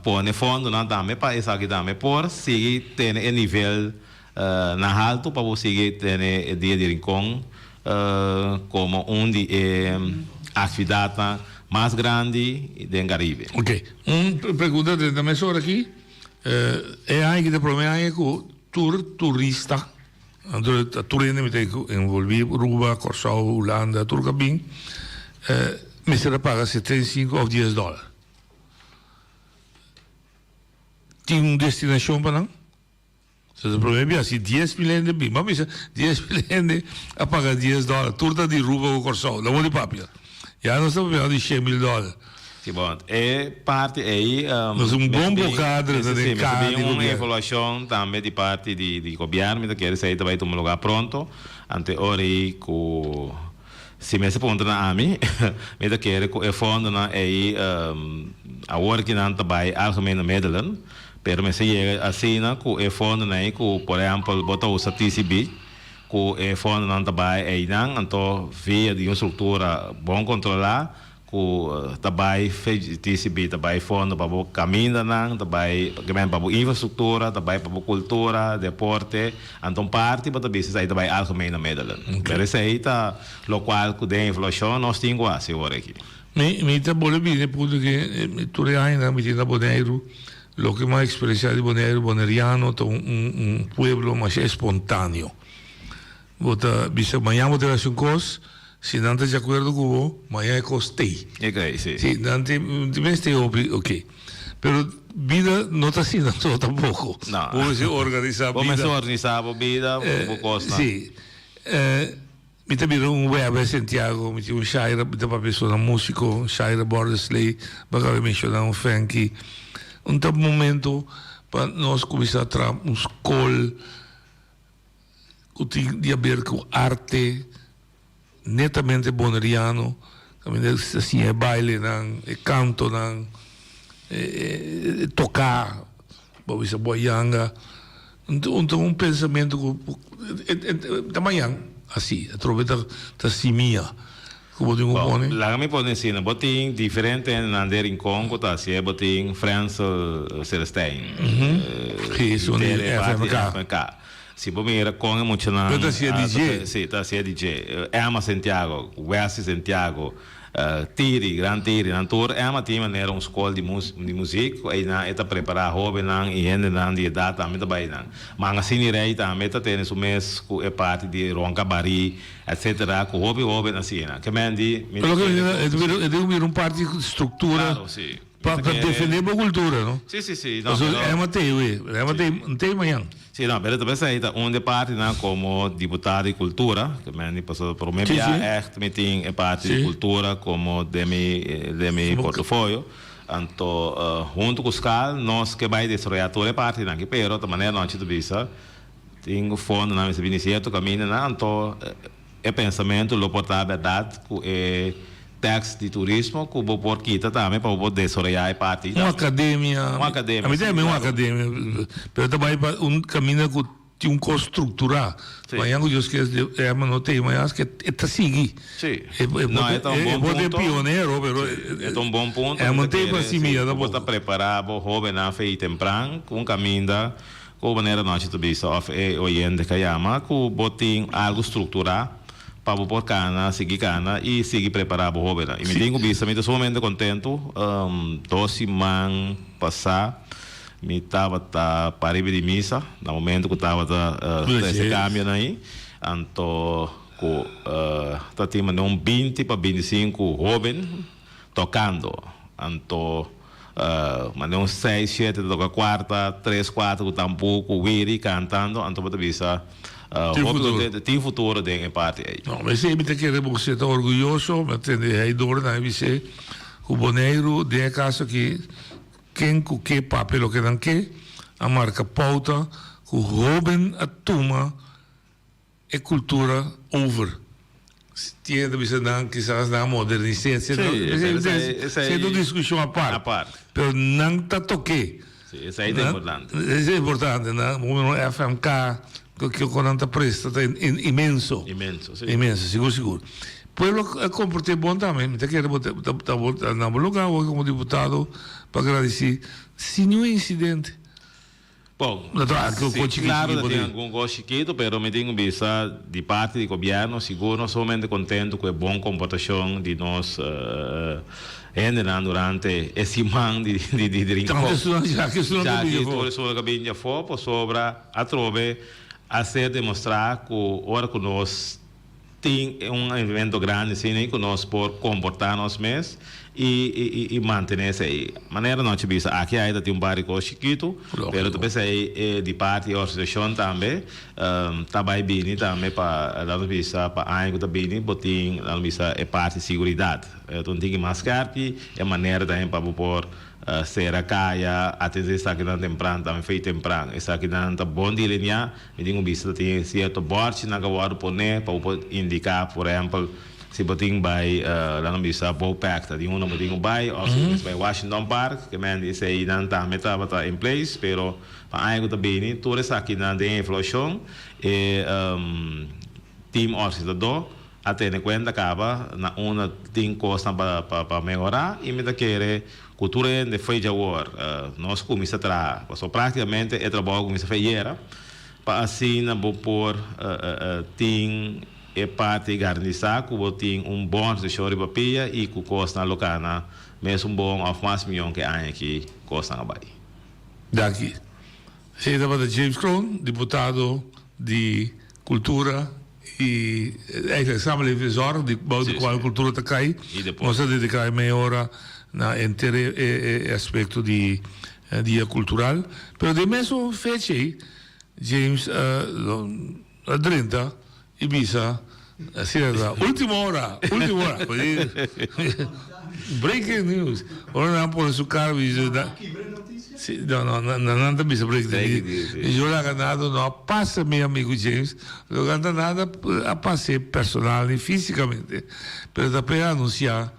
pone fondonan tambe pa esaki tambe por sigui tene e nivel Na haltu pa bo sigui tene e Dia di Rincon komo un di e aktividatnan mas grandi den Karibe. Ok, un pregunta den ta mesora aki, e aña aki ta e prome aña ku tur turista, anto tur hende mi ta envolvi, Aruba, Kòrsou, Hulanda, tur ku a bin, mester a paga 75 òf dies dòler. Tin un destinashon pa nan? So e prome bia si 10.000 hende bin, bo a bisa 10.000 hende a paga dies dòler, tur ta di Aruba ku Kòrsou, lo bo di papia. Ya nos ta papiando di shen mil dòler. Si bon, e parti ei Nos un bon bokadre ta den kaha di mester bin un gobièrnu. evaluashon tambe di parti di gobièrnu, mi ta kere esei ta bai tuma lugá pronto, ante ora ei ku si mester puntra na ami, mi ta kere ku e fondonan ei awor ki nan ta bai algemene middelen, Pero mester yega asina ku e fondonan ei ku por ehèmpel bo ta usa TCB ku e fondonan ta bai einan anto via di un struktura bon kontrolá ku ta bai TCB ta bai fondo pa bo kamindanan ta bai pa bo infrastruktura ta bai pa bo kultura deporte anto un parti bo ta bisa esei ta bai algemene middelen pero esei ta lokual ku den evaluashon nos tin ku hasi awor aki. Mi mi ta bolbe bini e punto ke tur e añanan mi tin na Boneiru, loke mi a eksperensiá di Boneiru, boneriano ta un un un pueblo masha espontaneo. Bo ta bisa mañan bo ta hasi un kos, si nan ta di akuerdo ku bo, mañan e kos t'ei. Oké, si. Si, nan tin tin mester hopi, oké. Pero bida no ta asina so tampoko. No. Bo mester organisá bida. Bo mester organisá bo bida, bo kosnan. Si. Mi ta bira un webe Santiago, mi tin un Shaira, mi ta papia sona musico, Shaira Bordesley, bo a caba menciona un Fenky. Un ta momento pa nos cuminsa traha un scol. ku tin di haber ku arte netamente boneriano, kaminda ta siña e bailenan, e kantonan, e toká, bo bisa bo yanga. Anto un pensamentu ku ta mañan asi, atrobe ta simia ku bo tin ku pone. Laga mi pone asina, bo tin diferente hendenan den Rincon ku ta hasié, bo tin Frensel Celestijn, Sí, esun di FMK. Si bo mira kon e muchanan. Pero ta hasié DJ. Sí, ta hasié DJ. Emma Santiago, Wesley Santiago, Tiri, Gran Tiri, nan tur Emma tin manera un skol di di muzik ku einan e ta prepará hóbennan i hendenan di edat tambe ta bai einan. Mangasini Rey tambe ta tene su mes ku e parti di ronka barí etcetera ku hopi hóben a siña. Ke men di mi ta kere ku. E tin ku bira un parti struktura. Klaro, si. Pa defende bo kultura, no? Si, si, si. No, pero. Emma t'ei we. Emma t'ei, N t'ei mañan. Si, no, pero ta pensa ei ta un di e partinan komo diputado di kultura, ke men di pasobra promé bia ègt mi tin e parti di kultura komo den mi, den mi portofolio. Anto huntu ku skal nos ke bai desaroyá tur e partinan aki, pero ta manera nochi ta bisa tin fondonan mester bini sierto kamindanan, anto E pensamentu lo por ta bèrdat ku e tèks di turismo ku bo por kita tambe pa bo por desaroyá e parti. Un akademia. Un akademia, si. A mi tambe un akademia, pero ta bai pa un kaminda ku tin un kos strukturá. Si. Mañan ku Dios kier Herman no t'ei mañan aske e ta sigui. Si. No, e ta un bon E por ta e punto. pionero, pero. Si, e ta un bon punto. Herman t'ei pa simia tampoco. Bo ta prepará bo hóbennan fe i tempran ku un kaminda. Ku manera nochi ta bisa òf e oyente ka yama ku bo tin algu strukturá pa bo por kana, sigui kana i sigui prepará bo hóbennan. I mi tin ku bisa mi ta sumamente kontentu. Dos siman pasá mi tabata pariba di misa na momentu ku tabata trese kambionan ei. Anto ku ta tin manera un binti pa bintisinku hóben tokando. Anto. Mane un seis, shete ta toka kuarta, tres, kuater ku tambú, ku wiri kantando, anto bo ta bisa Tin hopi futuro. kontento, tin futuro den e parti ei. No, esei mi ta kere bo si ta orguyoso, mi a tende hei dor nan e bis'é ku Boneiru den e kaso aki ken ku ke papia loke nan ke a marka pouta ku hóben a tuma E kultura over. Tiene ta bisa nan kisas nan a modernis'é etcetera. Sí, esei, esei. Esei ta un diskushon apart. Apart. Pero nan ta tok'é. Sí, esei ta importante. Esei ta importante. Nan, por ejemplo, FMK, kiko nan ta presta ta inmenso. Inmenso, sí. Inmenso, sigur sigur. Pueblo a komport'é bon tambe. Mi ta kere bo ta bo ta na bo lugar awor komo diputado pa gradisí sin niun insidente. Bon, No ta algo si, ko chiki claro chiki ta tin por algun kos chikitu, pero mi tin ku bisa di parti di gobièrnu sigur nos sumamente kontentu ku e bon komportashon di nos hendenan durante e siman di di di Rincon. Tantu esunnan ya ki esunnan ta Ya bini ki afó. tur esunnan ka bini afó pasobra atrobe a ser demostrá ku ora ku nos Tin un evento grandi asina ku nos por komportá nos mes i i mantené esei. Manera nochi bisa aki ai ta tin un par di kos chikitu, pero ta p'esei e di parti e organisashon tambe ta bai bini tambe pa laat nos bisa pa aña ku ta bini bo tin laat nos bisa e parti siguridat. Ta un tiki mas skèrpi e manera tambe pa bo por sera kaya, atendé esakinan tempran tambe fei tempran. Esakinan ta bon delineá. Mi tin ku bisa ta tin sierto bòrchinan ku a wòrdu poné pa bo por indiká, por ehèmpel, si bo tin bai, laga nos bisa Bopec ta tin unda bo tin ku bai òf si bo mester bai Washington Park, ke men di eseinan tambe tabata in place, pero pa aña ku ta bini tur esakinan den evaluashon e team organisadó a tene kuenta kaba na unda tin kosnan pa pa mehorá i mi ta kere ku tur hende fo'i djawor nos kuminsá traha pasobra práktikamente e trabou a kuminsá fo'i ayera pa asina bo por tin e parti garantisa ku bo tin un bon organisashon riba pia i ku kosnan lo kana mesun bon òf mas mion ku e aña aki kosnan a bai. Danki. Esei tabata James Kroon, diputado di Kultura i eigenlijk samenleving en zorg, di bou di kual kultura ta kai. Nos a dediká e meia ora na henter e aspekto di dia kultural. Pero den mesun fecha ei, James a drenta i bisa, asina ta, ultimo ora, ultimo ora. Breaking news. Ora nan pone su cara bisa na. Si, no, no, na, nan ta bisa breaking news. Yo laga nada no a pasa mi amigo James, lo ganta nada a pas'é personal ni físicamente, pero ta p'e anunciá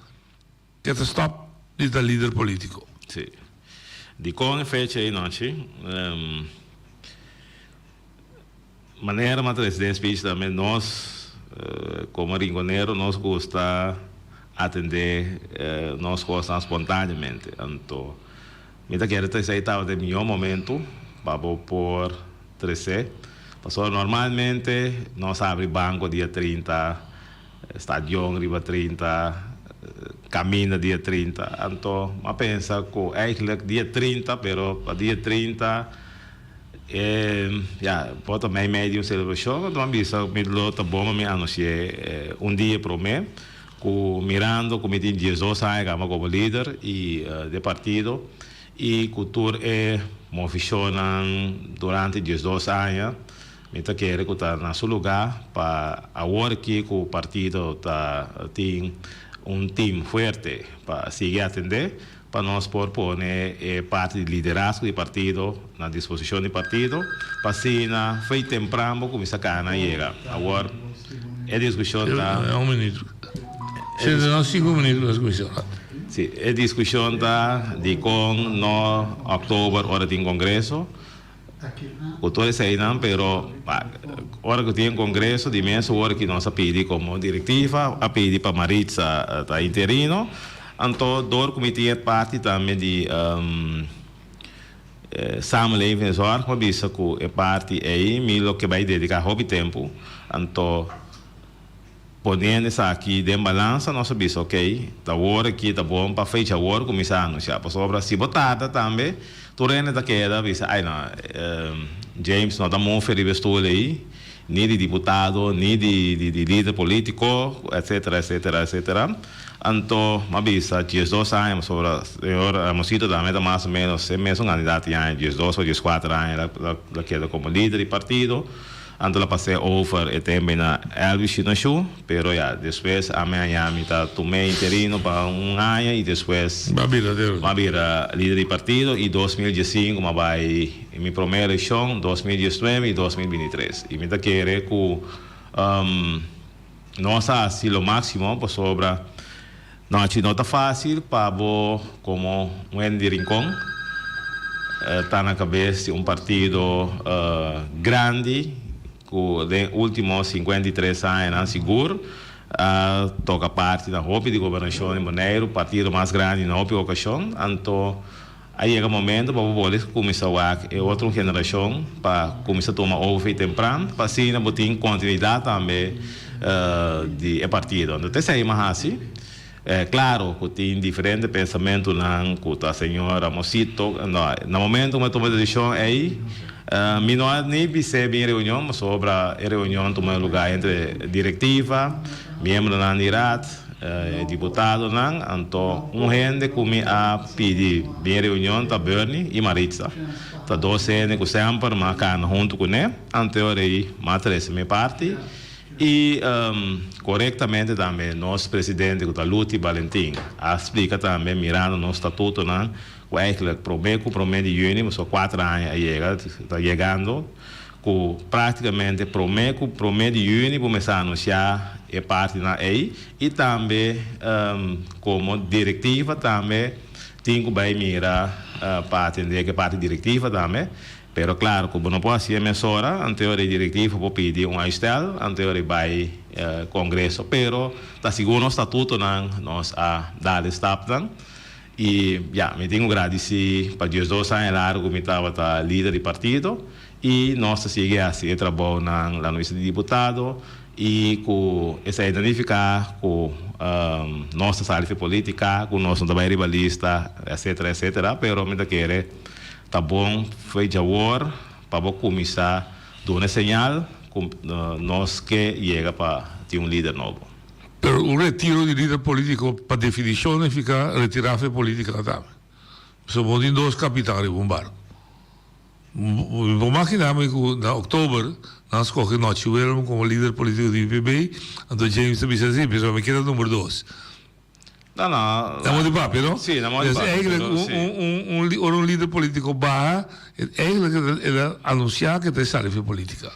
ke ta stop di ta lider político. Si. Dikon e fecha ei nochi? Manera m'a trece den speech tambe nos como Rinconero nos gusta atende nos cosnan spontaneamente. Anto mi ta kere ta esey tabata e miho momento pa bo por trece pasobra normalmente nos habri banco dia 30, stadion riba 30, caminda dia 30. Anto m'a pensa cu eigenlijk dia 30 pero pa dia 30. E ya, por ta mei mei di un selebrashon, anto mi a bisa mi lo ta bon pa mi anunsi'é un dia promé ku mirando ku mi tin diesdos aña kaba komo lider i di e partido i ku tur e movishonnan durante diesdos aña mi ta kere ku ta na su lugá pa awor aki ku partido ta tin un tim fuerte pa sigui atendé. Pa nos por pone e parti di liderazgo di partido na disposicion di partido pa asina fei tempran bo cuminsa cana yega. Awor e discusion ta. Un minuut. Si no cinco minuut nos cuminsa un rato. Si, e discusion ta dicon no october ora tin congreso. Ku tur eseinan, pero ora ku tin kongreso di mes ora ki nos a pidi komo direktiva a pidi pa Maritza ta interino, anto dor ku mi tin e parti tambe di samenleving en zorg mi a bisa ku e parti ei mi lo ke bai dediká hopi tempu, anto. Poniendo esaki den balansa nos a bisa ok, ta awor aki ta bon pa fecha awor kuminsá anunsiá pasobra si bo tarda tambe tur hende ta keda bisa ay no James no ta mofe riba e stoel ei ni di diputado ni di di lider politico etcetera etcetera etcetera anto m'a bisa diesdos aña pasobra señor Ramosito tambe ta mas o menos e mesun kandidat di aña diesdos o dieskuater aña el a keda komo lider di partido. Anto la pas'é over e tembe na Elvis Shinashu, pero ya, despues ami haña mi ta tum'é interino pa un aña y despues Bo a bira de. m'a bira lider di partido y 2015 m'a bai mi promé eleccion, 2019 y 2023. Y mi ta kere cu nos a haci lo maximo pasobra Nochi no ta fácil pa bo komo un hende di Rincon ta na kabes di un partido grandi ku den último 53 añanan sigur a toka parti na hopi di gobernashon di Boneiru, partido mas grandi na hopi okashon. Anto a yega momento pa bo bolbe kuminsá wak e otro generashon pa kuminsá tuma over i tempran pa asina bo tin kontinuidat tambe di e partido. Anto ta esei mi a hasi. Klaro ku tin diferente pensamentunan ku ta señor Ramosito. Na momento ku mi a tuma e desishon ei mi no a ni bis'é bin reunion pasobra e reunion tuma lugá entre direktiva, miembronan di raad. E diputadonan, anto un hende ku mi a pidi bin reunion ta Bernie i Maritza. Ta dos hende ku semper mi a kana huntu kuné, anto e ora ei mi a trese mi parti i korektamente tambe nos presidente ku ta Luti Balentin a splika tambe mirando nos statutonan ku eigentlik promé ku promé di yüni, pasobra kuater aña a yega, ta yegando. Ku práktikamente promé ku promé di yüni bo mester anunsiá e partinan ei i tambe komo direktiva tambe tin ku bai mira pa atendé ku e parti direktiva tambe. Pero klaro ku bo no por hasié mesora, anto e direktiva por pidi un uitstel, anto e bai kongreso. Pero ta segun nos statutonan nos a dal e stapnan i ya mi tin ku gradisí pa diesdos aña largu mi tabata lider di partido. I nos ta sigui hasi e trabounan la nuestra di diputado i ku esei ta nifiká ku nos ta sali fi politika, ku nos no ta bai riba lista, etcetera, etcetera. Pero mi ta kere ta bon fo'i djawor pa bo kuminsá duna e señal ku nos ke yega pa tin un lider nobo. Pero un retiro di lider politiko pa definishon nifiká retirá fi politika tambe. Pasobra bo tin dos kapitan riba un barko. Mi por makina mi ku na oktober nan skohe Nochi Willem komo lider politiko di UPB, anto James ta bisa si, pasobra mi keda number dos. No, no. Na modo di papia, no? Sí, na modo di Dus papia, eigenlijk pero un, sí. un, un, un, li- ora un lider politico baha, het eigenlijk el, el a anuncia cu ta sali for politica.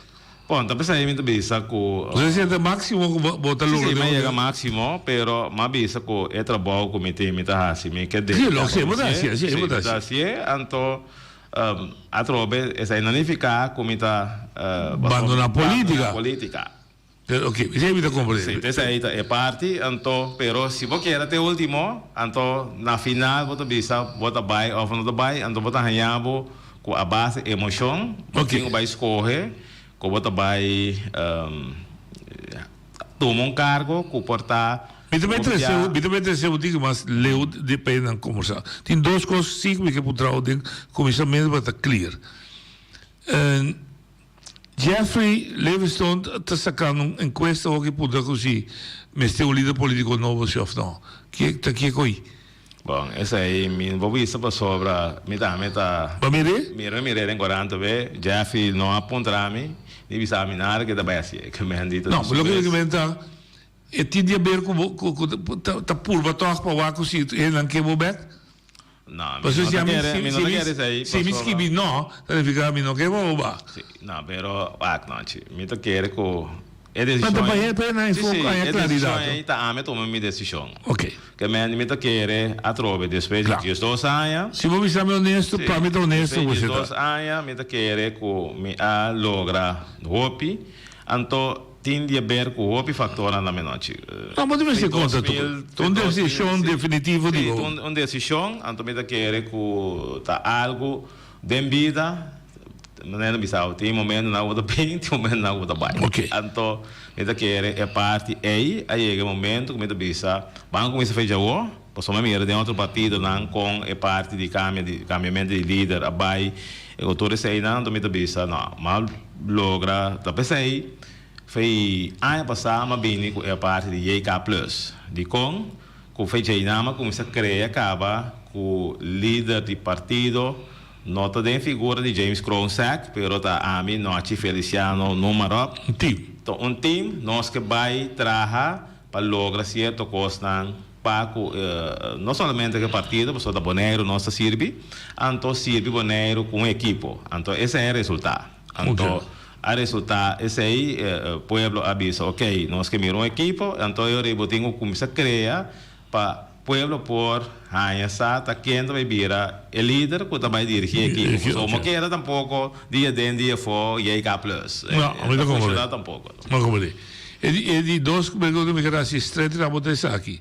Bon, ta p'esei mi ta bisa cu... Pues esei ta maximo cu bo, bo ta Sí, logra sí, den mi a un yega maximo, pero mi a bisa cu e trabou cu mi tin mi ta haci, mi ke Sí, dedica lo, sí, pa bo ta mi hacié, hacié. sí, bo Sí, ta mi ta hacié. hacié, anto atrobe esei no nifica cu mi ta Bandona politica. Bandona politica. Pero ok, esei mi ta comprende. Sí, esei ta e parti, anto, pero si bo keda te ultimo, anto na final bo ta bisa bo ta bai of no ta bai, anto bo ta haña bo ku a base emoshon, bo tin ku bai skohe ku bo ta bai tuma un kargo ku por ta Mi ta bai trese, mi ta bai trese un tiki mas leu di pa e nan kombersá. Tin dos kos si ku mi ke puntra bo den kuminsamentu pa ta clear. Jeffrey Levenstone ta sacando un encuesta awor ki puntra cu si mester un lider politico nobo si of no. Kie ta kie coy? Bon, esey mi no por bisa pasobra mi tambe ta. Bo mir'é? Mira, mi mir'é den corant tambe. Jeffrey no a puntra mi ni bisa mi nada ke ta bay haci. E kemen di ta No, su loke mes. mi kemen ta e tin di haber cu bo cu cu ta purba toch pa wak cu si hendenan ke bo bek? No, mi Pasobra no si ta ami kere, mi no si ta mi kere esei, si mi pasobra. skibi no, ta nifica mi no ke pa bo ba. Si, no, pero wak no, chi. Mi ta kere ku e Ma desishon ta pa ei, e pa e nan si, foco si, haña e desishon claridad. ei ta ami tuma mi desishon. Ok. Ke men mi ta kere atrobe despues di Kla. diesdos aña. Si bo bisa mi honesto, Si, pa mi ta honesto despues di ku bo diesdos ta. aña mi ta kere ku mi a logra hopi, anto. Tin di haber ku hopi faktornan na menochi. No, bo ta mester konta tur. Ta un desishon definitivo di bo. Si, ta un desishon, anto mi ta kere ku ta algu den bida, manera mi bisa, tin momentunan ku bo ta bin, tin momentunan ku bo ta bai. Anto mi ta kere e parti ei a yega e momentu ku mi ta bisa, ban kuminsa fecha awor, pasobra mi mira den otro partidonan kon e parti di kambia di kambiamentu di lider a bai, i ku tur eseinan, anto mi ta bisa, no, m'a logra ta p'esei fei aña pasá m'a bini ku e parti di JK Plus. Dikon? Ku fei djeinan m'a kuminsá krea kaba ku lider di partido no ta den figura di James Kroon Sek, pero ta ami, Nochi Feliciano, noem maar op. Un team. Ta un team, nos ke bai traha pa logra sierto kosnan pa ku no solamente ku e partido, pasobra ta Boneiru nos ta sirbi, anto sirbi Boneiru ku un ekipo. Anto esei a resultá. Anto a resultá esei, pueblo a bisa ok, nos ke mira un ekipo, anto e ora ei bo tin ku kuminsá krea pa pueblo por haña sa ta ken ta bai bira e lider ku ta bai dirigí e ekipo. Pasobra bo no keda tampoko dia den dia afó JK plus. No, mi No ta ta komprendé. funshoná tampoko. Mi ta komprendé. E di e di dos pregunta mi ker hasi stret riba bo ta esaki.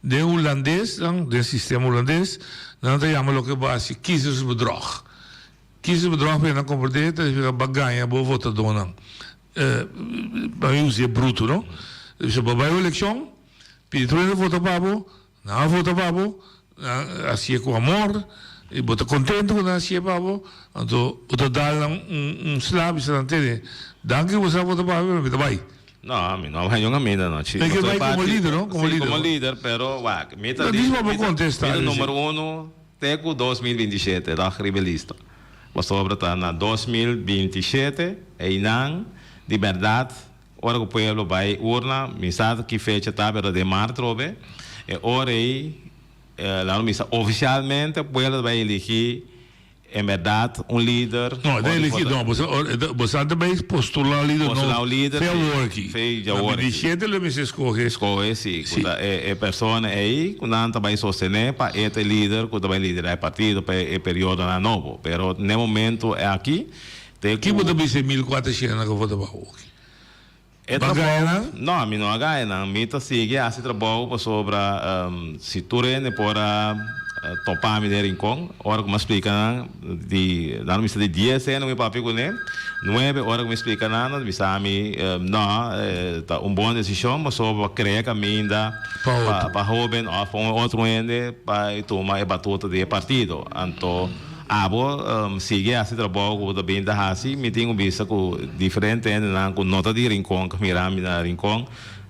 Den hulandes nan, den sistema hulandes, nan ta yama loke bo hasi kiezersbedrog. Kiezersbedrog pa nan komprendé ta significa bo a gaña bo votadónan. Pa mi usa e bruto no. Bisa bo bai un elekshon, pidi tur hende vota pa bo, Nan a vota pa bo, nan a hasié ku amor, i bo ta kontentu ku nan a hasié pa bo, anto bo ta dal nan un sla bisa nan, Tene, danki ku bo sa vota pa mi, pero mi ta bai. No, mi no a bai niun kaminda no. Mi ke bai komo lider, no? Komo Sí, lider. komo lider, pero wak, mi ta No, lider, dis pa bo mi ta kontestá mi ta esei. numero uno te ku 2027, dag riba e lista. Pasobra ta na 2027, einan di bèrdat Ora ku pueblo bai urna, mi sa ki fecha ta, pero den mart trobe, e ora ei laga mi bisa ofisialmente pueblo ta bai eligi en bèrdat un lider. No, e ta eligi no, bo sa ta bai postula lider no, Postula un lider, fe si, awor aki. fe Na awor aki. 27 lo mester skohe. Skohe, si, ku ta e persona ei ku nan ta bai sostené pa e ta e lider ku ta bai liderá e partido pa e periodonan nobo. Pero n'e momento aki Te Ki bo ta bisa e 1400 nan ku vota pa Oki? E Bo a gaya trabou, nan? no, mi no a gaya nan. Mi ta sigui hasi trabou pasobra si tur hende por a topa mi den Rincon, ora ku mi a splika nan di, nan a bisa di dies hende ku mi papia kuné, nuebe ora ku mi splika nan, nan a bisa mi, no, ta un bon desishon pasobra bo a krea kaminda pa hoben òf pa un otro hende pa e tuma e batuta di e partido. Anto. Abo sigui hasi trabou ku bo ta bin ta hasi. Mi tin ku bisa ku diferente hendenan ku no ta di Rincon ku mira mi na Rincon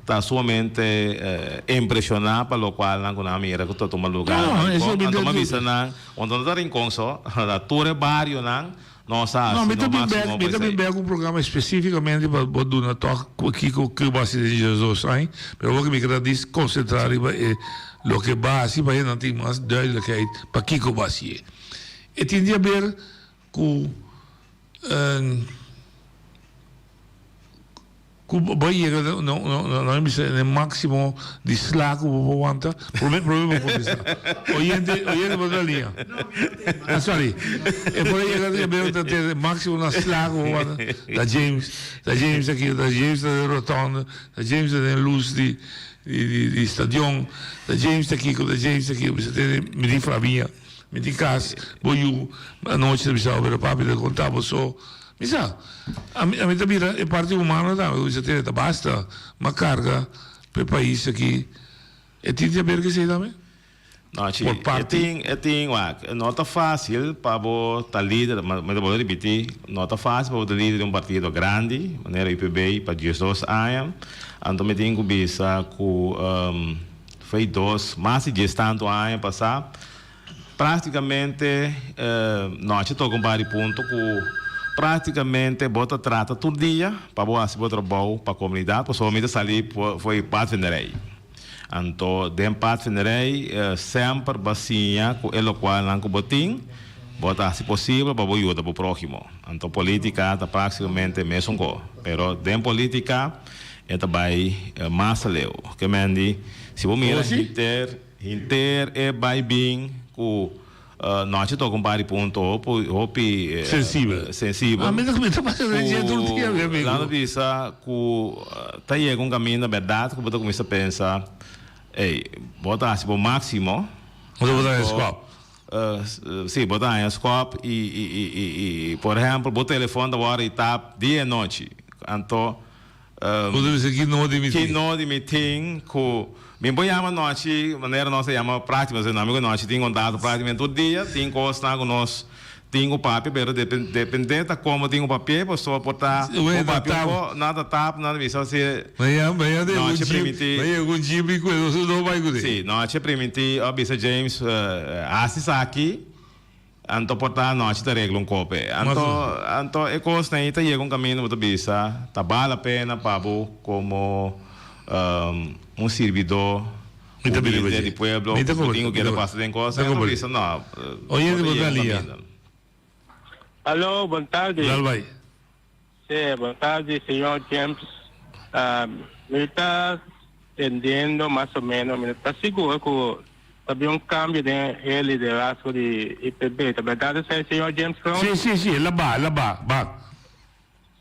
ta sumamente impreshoná pa lokual nan ku nan a mira ku ta tuma lugar na Rincon. Anto mi a bisa nan, unda no ta Rincon so, na tur e barionan. Nos a No, hasi mi ta nos bin bek, máximo mi pa ta bin esei. bek un programa específicamente pa bo duna tòg ku kiko ku bo hasi den 12 aña, pero awor ku mi keda dis konsentrá riba e loke bo a hasi pa hende nan tin mas duidelijkheid pa kiko bo a hasié. E tin di haber ku Ku bo a yega na na na bisa na e máksimo di sla ku bo por wanta? Promé promé bo kontestá. Oyente oyente bo ta na liña. Ah sorry. E por a yega na e ta te máksimo na sla ku bo wanta. Ta James ta James aki ta James ta den rotonde ta James ta den lus di di di di stadion ta James ta kiko ta James ta kiko bisa tene mi tin famia mi tin kas bo yu anochi ta bisa bo pero papi ta konta bo so. Mi sa, ami ami ta bira e parti humano tambe ku bisa tene ta basta ma karga pa e pais aki. E tin di haber ku esei tambe? No, chi, Por e parti. tin, e tin, wak, no ta fácil pa bo ta lider, ma mi ta bolbe ripití, no ta fácil pa bo ta lider di un partido grandi, manera UPB, pa diesdos aña. Anto mi tin ku bisa ku foi dos, mas di dies tantu aña pasá, Práktikamente nochi toka un par di punto ku práktikamente bo ta trata tur dia pa bo hasi bo trabou pa komunidat pasobra mi ta sali for di padvinderij. Anto den padvinderij semper bo a siña ku e lokualnan ku bo tin bo ta hasi posibel pa bo yuda bo próhimo. Anto polítika ta práktikamente mesun ko pero den polítika e ta bai mas aleu. Ke men di si bo mira henter. Henter e bai bin ku nochi toka un par di punto hopi hopi Sensibel. sensibel. A mi ta mi ta pasa den dje tur dia mi amigo. Laat bisa ku ta yega un kaminda bèrdat ku bo ta kuminsá pensa ey bo ta hasi bo máksimo. Bo ta haña skòp. Si bo ta haña skòp i i i i por ehèmpel bo telefòn ta wòrdu itap dia i nochi anto Bo ta bisa ki no di mi tin. Ki no di mi tin ku mi por yama nochi manera nos ta yama práktika pasobra nos amigu nochi tin kontakto práktikamente tur dia tin kosnan ku nos tin ku papia pero depende ta komo tin ku papia pasobra por ta bo papia un ko nan ta tap nan ta bisa si nochi primintí Mañana un jeep i ku nos no bai kuné. Si nochi primintí a bisa James hasi esaki. Anto por ta anochi ta regla un kope. Anto, anto e kosnan ei ta yega un kaminda bo ta bisa ta bal la pena pa bo komo un sirbidó humilde di pueblo ku tin ku keda pasa den kos. Anto bo bisa no, bo ta yega un kaminda. Alo, bon tardi. Dal bai. Sí, bon tardi, señor James. Mi ta entendiendo mas o menos, mi no ta sigur ku ta bin un cambio den e liderazgo di IPB. Ta berdad esei, señor James Kroon? Sí, sí, sí, el a ba, el a ba, ba.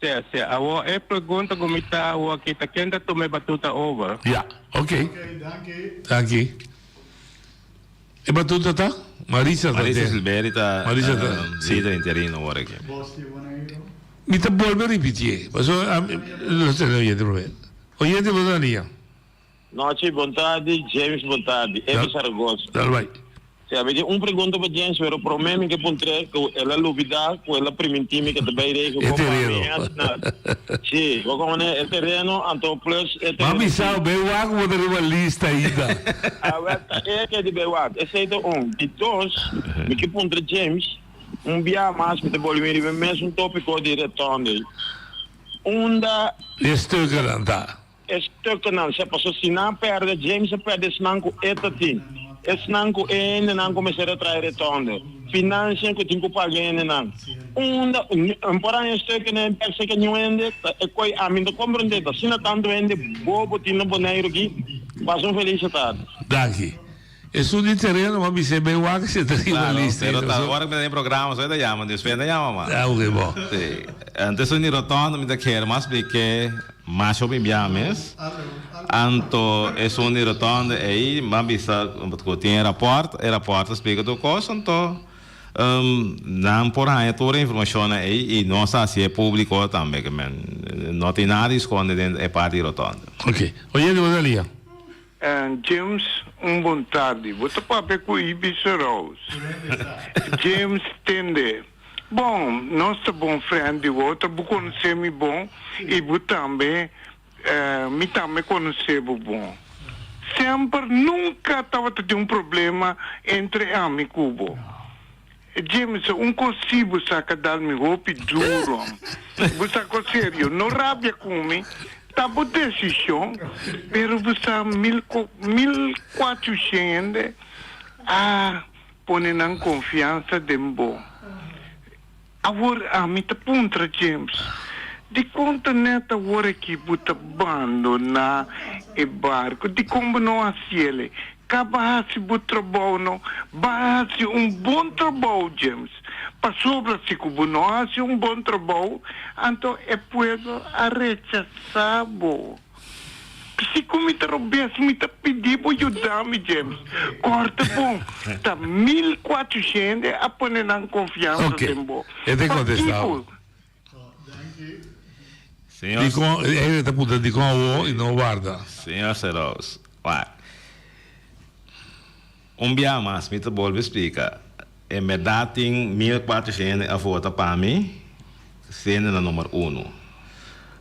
Sí, sí. Awor e pregunta ku mi ta awor aki ta ken ta tuma e batuta over? Ya, ok. Ok, danki. Danki. E batuta ta? Marisa ta Marisa den. Silveri ta Marisa ta, sí. lider interino awor aki. Bos di Boneiru. Mi ta bolbe ripitié, pasobra ami lo tene oyente promé. Oyente bo ta nia. Nochi, bon tardi, James bon tardi, Evi Zaragoza. Dal bai. Si, ami tin un pregunta pa James, pero promé mi ke puntr'é ku el a lubidá ku el a primintí mi ke ta bai regel E kon pa mi tereno. asina. Si, bo komo e tereno, anto plus e M'a tereno bisa di. bo, bai wak bo ta riba lista ainda. Awel, ta e ke di bai wak. Esei ta un. Di dos, mi ke puntra James, un bia mas mi ta bolbe riba e mesun topiko di retonde. Unda. E stukkenan ta. E stukkenan sa paso si nan a perde, James a perde esnan ku e ta tin, esnan ku e hendenan ku mester a trae retonde, financian ku tin ku paga e hendenan. Unda un por haña stukkenan e bek seka niun hende ta e koi ami no ta komprende ta asina tantu hende bobo tin na Boneiru aki. Pasa un felis tardi. Danki. Esun di tereno m'a bis'é bay wak si e ta riba Claro, lista. pero ta ora ku mi ta den programa so e ta yama, despues e ta yama mas. Ah, oké, bon. Sí. Anto esun di rotonda mi ta kere mas spliké masha hopi bia mes. Anto esun di rotonda ei m'a bisa ku tin e rapòrt, e rapòrt ta splika tur kos, anto nan por haña tur e informashonnan ei i nos a hasié públiko tambe, ke men no tin nada di skonde den e parti di rotonda. Oké. Oyente, bo ta lia. James, un bon tardi. Bo ta papia ku Ibis Rose. James, Tende. Bon, nos ta bon friend di bo, ta bo konosé mi bon i bo tambe, mi tambe konosé bo bon. Semper, nunka tabata tin un problema entre ami ku bo. James, un kos si bo sa ka dal mi hopi duro. Bo sa kos serio, no rabia ku mi, ta bo desishon, pero bo sa mil 1400 hende a pone nan konfiansa den bo. Awor ami ta puntra James, dikon ta nèt awor aki bo ta bandoná e barku? Dikon bo no hasiel? Kaba hasi bo trabou no. Ba hasi un bon trabou, James. Pasobra si ku bo no hasi un bon trabou, anto e pueblo a rechasá bo. Si ku mi ta robes, mi ta pidi bo yuda mi, James. Kòrta bon, ta 1400 a pone nan konfiansa den bo. E ta kontestá bo. Dikon, e ta puntra dikon awor i no warda. Señor Serous, wak. Un bia mas mi ta bolbe splika, en bèrdat tin 1400 a vota pa mi, siendo na number uno.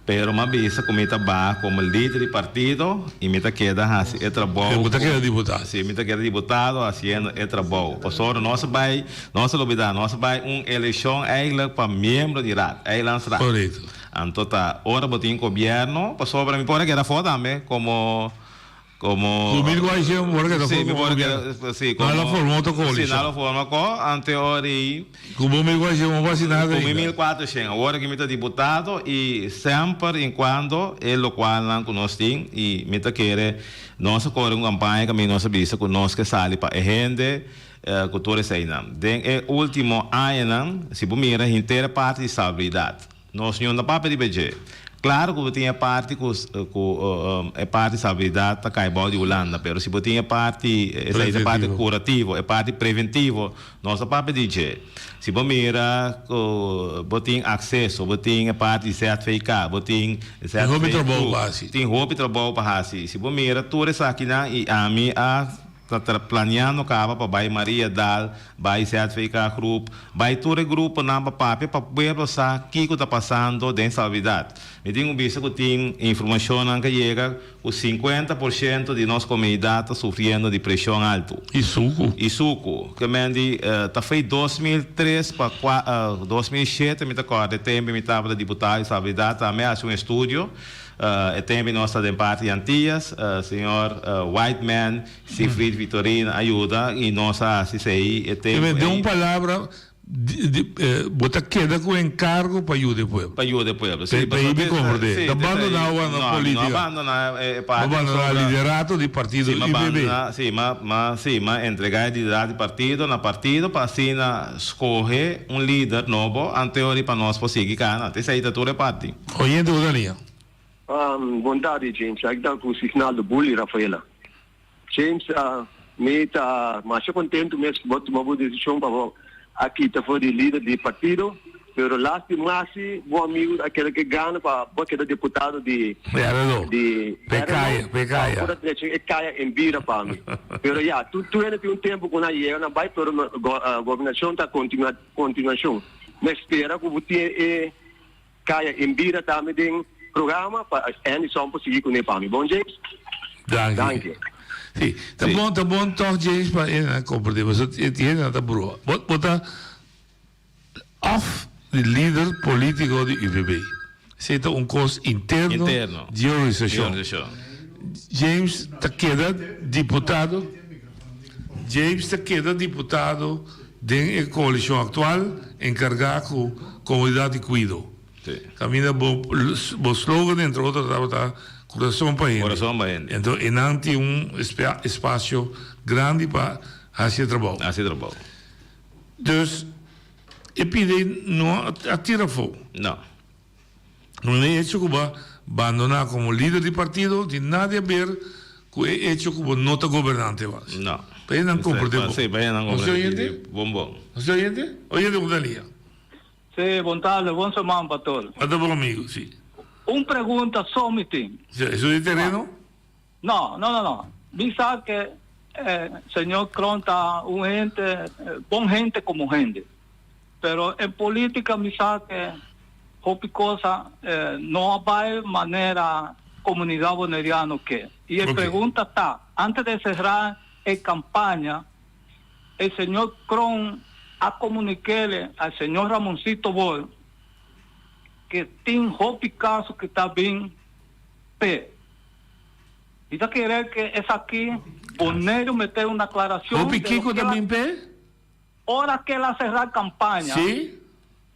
Pero m'a bisa ku mi ta baha komo lider di partido i mi ta keda hasi e trabou. Bo ta keda diputado? Si, mi ta keda diputado hasiendo e trabou. Pasobra nos a bai, nos a lubida, nos a bai un elekshon eigenlijk pa miembro di raad, eilandsraad. Korekto. Anto ta ora bo tin gobierno, pasobra mi por a keda afó tambe komo Como Cu mi coalicion por keda Sí, mi forma por gobierno. keda, sí, No la como forma otro Sí, coalicion. no la forma co, ante ora y Cu bo mi coalicion no haci nada Cu mi ainda. 1400. Awor aki mi ta diputado y semper en cuando e locualnan cu nos tin y mi ta kere nos a core un campaña caminda nos a bisa cu nos ke sali pa e hende cu tur eseinan. Den e ultimo añanan si bo mira henter e parti di stabilidad. Nos ño ta papia riba dje. Claro cu bo tin e parti cu cu e parti salubridad ta cay bao di Hulanda, pero si bo tin e parti, esey ta e parti curativo, e parti preventivo, nos ta papia di dje. Si bo mira cu bo tin acceso, bo tin e parti di ZVK, bo tin Tin hopi trabou pa haci. Tin hopi trabou pa haci. Si bo mira tur esakinan y ami a. Ta tra planeando caba pa bay Maria Dal, bay ZVK Groep, bay tur e gruponan pa papia pa pueblo sa kico ta pasando den salubridad. Mi tin cu bisa cu tin informacionnan ca yega cu 50% di nos comunidad ta sufriendo di presion alto. Y sucu. Y sucu. Ke men di ta fey 2003 pa 2007 mi ta corda e tempo mi tabata diputado di salubridad tambe a haci un estudio. E tempo nos ta den parti di Antillas, señor Whiteman, Siegfried Victorine a yuda y nos a haci esey e tempo ey. Den un palabra, bo ta keda cu encargo pa yuda e pueblo. Pa yuda e pueblo, si. Pa mi comprende. Ta bandona awor na politica. No, no a bandona e parti. No bandona liderato di partido UPB. Si, ma si, ma entrega e liderato di partido na partido pa asina scoge un lider nobo anteori pa nos por sigui cana. Esey ta tur e parti. Oyente bo ta lia. Bon tardi James, aki ta ku Signaldo Bully Rafaela. James, mi ta masha kontentu mes ku bo tuma bo desishon pa bo a kita for di lider di partido, pero lastima si bo amigu a keda ke gana pa bo keda deputado di di Rdo, pa bo por a drecha e kaya en bira pa mi. Pero ya, tur hende tin un tempu ku nan yega nan bai, pero gobernashon ta kontinuashon. Mi spera ku bo tin e Kaya en bida tambe den programa pa Anderson por sigui kuné pa mi. Bon James? Danki. Danki. Sí, ta bon, ta bon tòg James pa e nan komprendé pasobra e hendenan ta brua. Bo bo ta òf di lider polítiko di UPB. Esei ta un kos interno Interno. di e organisashon. Di organisashon. James ta keda diputado James ta keda diputado Den e koalishon aktual enkargá ku komunidat di kuido. Kaminda bo bo slogan entre otro tabata Kurason pa hende. Kurason pa hende. Enton enan tin un espasio grandi pa hasi e trabou. Hasi e trabou. Dus e pide no a tira afó. No. No e hecho ku bo a bandoná komo lider di partido tin nada di haber ku e hecho ku bo no ta gobernante mas. No. Pa e nan komprende bo. Sí, pa e nan Nos komprende oyente? bon bon. Nos oyente? Oyente ku ta lia. Sí, bon tarde, bon seman pa tur. Ata bon amigo, sí. Un pregunta so mi tin. Sí, eso di tereno? No, no, no, no. Mi sa ke eh, señor Kroon ta un hende, bon hende como hende. Pero en política mi sa ke hopi cosa eh, no a bai manera comunidad boneriano ke. Y e pregunta ta, antes de cerrar e campaña, e señor Kroon. A comuniquele al señor Ramoncito Bol que tin hopi caso que ta bin p'e. Mi ta kere que esaki Boneiru mester un aclaracion Hopi de lo kico que ta la bin p'e? Ora que el a cerra campaña, Sí.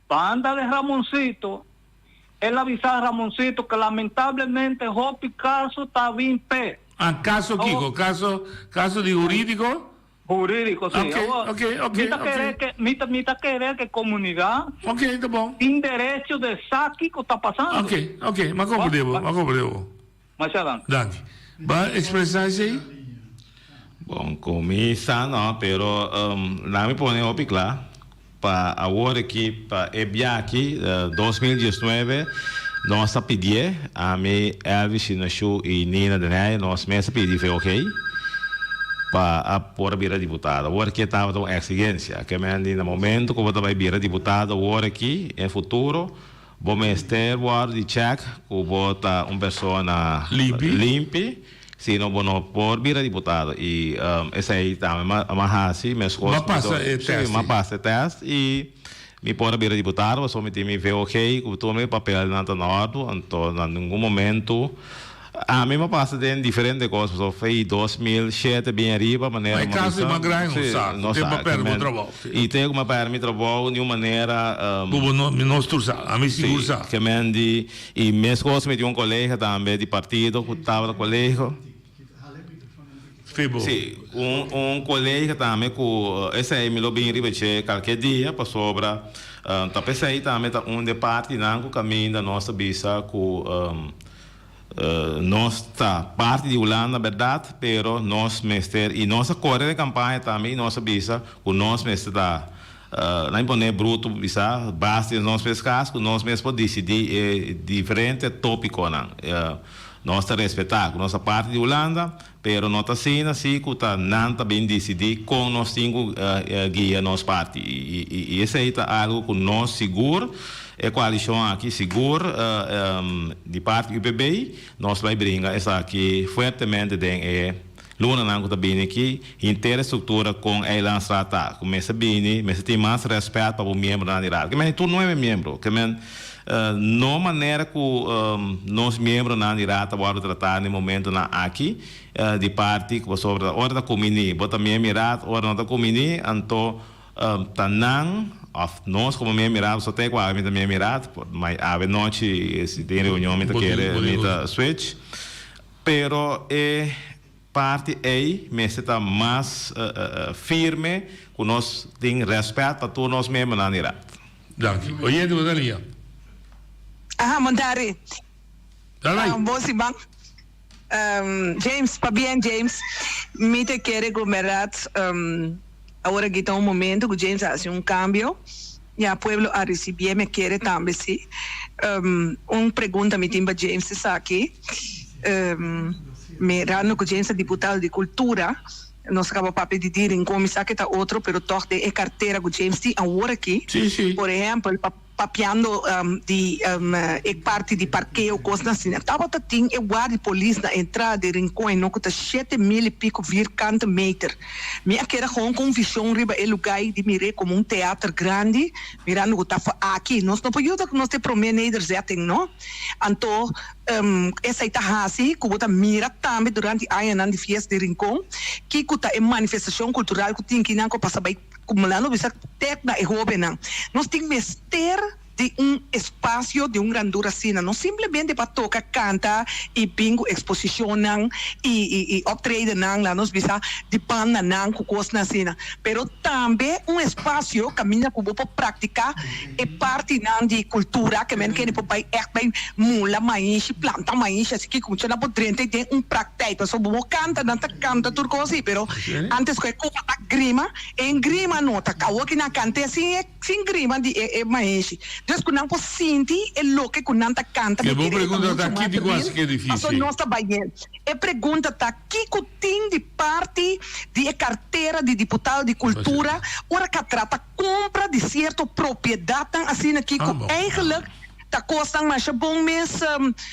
banda de Ramoncito, el a bisa Ramoncito que lamentablemente hopi caso ta bin p'e. Ah, caso kico? Caso, caso di huridico? Huridico, si. Ok, Awor, ok, ok, mi ta ok. kere ke, mi ta, mi ta kere ke komunidat Ok, ta bon. tin derecho de sa kiko ta pasando. Ok, ok, m'a komprende bo, m'a komprende bo. Masha danki. Danki. Ba expresa esei? Bon, ku mi sa no, pero laga mi pone hopi kla pa awor aki, pa e bia aki, 2019, nos a pidié, ami, Elvis Shinashu i Nina Den Heyer, nos mes a pidi VOG pa a por a bira diputado. Awor aki e tabata un eksigensia. Ke men di na momento ku bo ta bai bira diputado awor aki, en futuro, bo mester wòrdu di chèk ku bo ta un persona limpi. Si no bo no por bira diputado y esey tambe m'a haci mescos M'a pasa e test. Si, m'a pasa e test y mi por a bira diputado pasobra mi tin mi VOG cu tur mi papelnan ta na ordo anto na ningun momento ami m'a pasa den diferente cos pasobra fey 2007 bien ariba manera Ma e caso di Magrahi no sa cu te pa perde bo trabao. Y te cu m'a perde mi trabao di un manera. Cu bo no, mi no tur sa, ami sigur sa. Si, ke men di. I meskos mi tin un kolega tambe di partido ku tabata kolegio. Fibo. Sí, un un kolega tambe ku esei mi lo bin riba dje kalke dia pasobra ta p'esei tambe ta un di e partinan ku kaminda nos ta bisa ku nos ta parti di Hulanda bèrdat pero nos mester i nos a kore den kampaña tambe i nos a bisa ku nos mester ta Nan pone bruto bisa basta di nos mes cas cu nos mes por dicidi e diferente topiconan. Nos ta respeta cu nos ta parti di Hulanda, pero no ta asina si cu ta nan ta bin dicidi con nos tin cu guia nos parti. Y esey ta algo cu nos sigur, e coalicion aki sigur di parti UPB, nos bay bringa esaki fuertemente den e Lunanan ku ta bini aki, henter e struktura kon Eilandsraad ta, ku mester bini, mester tin mas rèspèt pa bo miembronan di raad. Ke men tur nuebe miembro, ke men no manera ku nos miembronan di raad ta wòrdu tratá na e momentonan aki di parti ku pasobra ora ta kuminí bo ta miembro di raad, ora no ta kuminí anto ta nan òf nos komo miembro di raad, pasobra te ku awe mi ta miembro di raad, ma awe nochi si tin reunion mi ta kere mi ta switch. Pero e parti ei mester ta mas firme ku nos tin rèspèt pa tur nos miembronan di Raad. Danki. Oyente bo ta lia. Aha, Montari. Dale. Bon siman. James, pabien James. Mi ta kere ku bèrdat awor aki ta un momento ku James a hasi un kambio. Ya pueblo a ricibié me kere tambe si. Un pregunta mi tin pa James esaki. Mirando cu James ta diputado di cultura, nos a caba papia di di Rincon, mi sa ke ta otro, pero toch den e cartera cu James tin awor aki, por ehempel, papiando di e parti di parkeo, cosnan asina, tabata tin e guardia polis na entrada di Rincon e no cu ta shete mil y pico vierkante meter. Mi a keda gewoon ku un vishon riba e lugá ei di mir'é komo un teater grandi, mirando ku ta for aki. Nos no por yuda ku nos ta e promé nederzetting, no? Anto, esei ta hasi ku bo ta mira tambe durante e añanan di Fiesta di Rincon, kiko ta e manifestashon kultural ku tin kinan ku a pasa bai kumulando bisa tek na e hóbennan. Nos tin mester. Di un espacio di un grandura asina, no simplemente pa toca, canta y bin cu exposicionnan y y optredennan, laat nos bisa, di bandanan cu cosnan asina, pero tambe un espacio caminda cu bo por practica e partinan di cultura ke men kende por bay echt bay mula maishi, planta maishi, así ki muchanan por drenta den un praktijk, pasobra bo canta, nan ta canta tur cos si, pero antes cu e copa ta grima, e grima no ta, awor ki nan cant'e sin e. Sin grima di e e maheshi. Dus ku nan por sinti e loke ku nan ta kanta E mi bo kere e ta pregunta muchu ta mas kiko real hasi ke paso difícil? nos ta bai hel. E pregunta ta kiko tin di parti di e kartera di diputado di kultura ora ka trata kompra di sierto propiedatnan asina Ah kiko bon. eigenlijk. Ta kosnan masha bon mes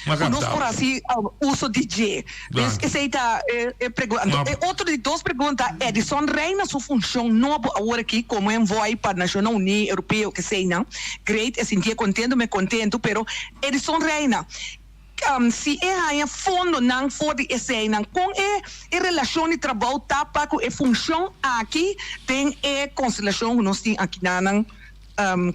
ku nos por hasi uso di dje. Dus esei ta e pregunta. Anto e otro di dos pregunta, Edison Reina su funshon nobo awor aki komo envoy pa Nashonnan Uní, Europeo, keseinan, great, e sintié kontentu, mi kontentu, pero Edison Reina, si e haña fondonan for di eseinan, kon e e relashon di trabou ta pa ku e funshon aki den e konstelashon ku nos tin akinanan?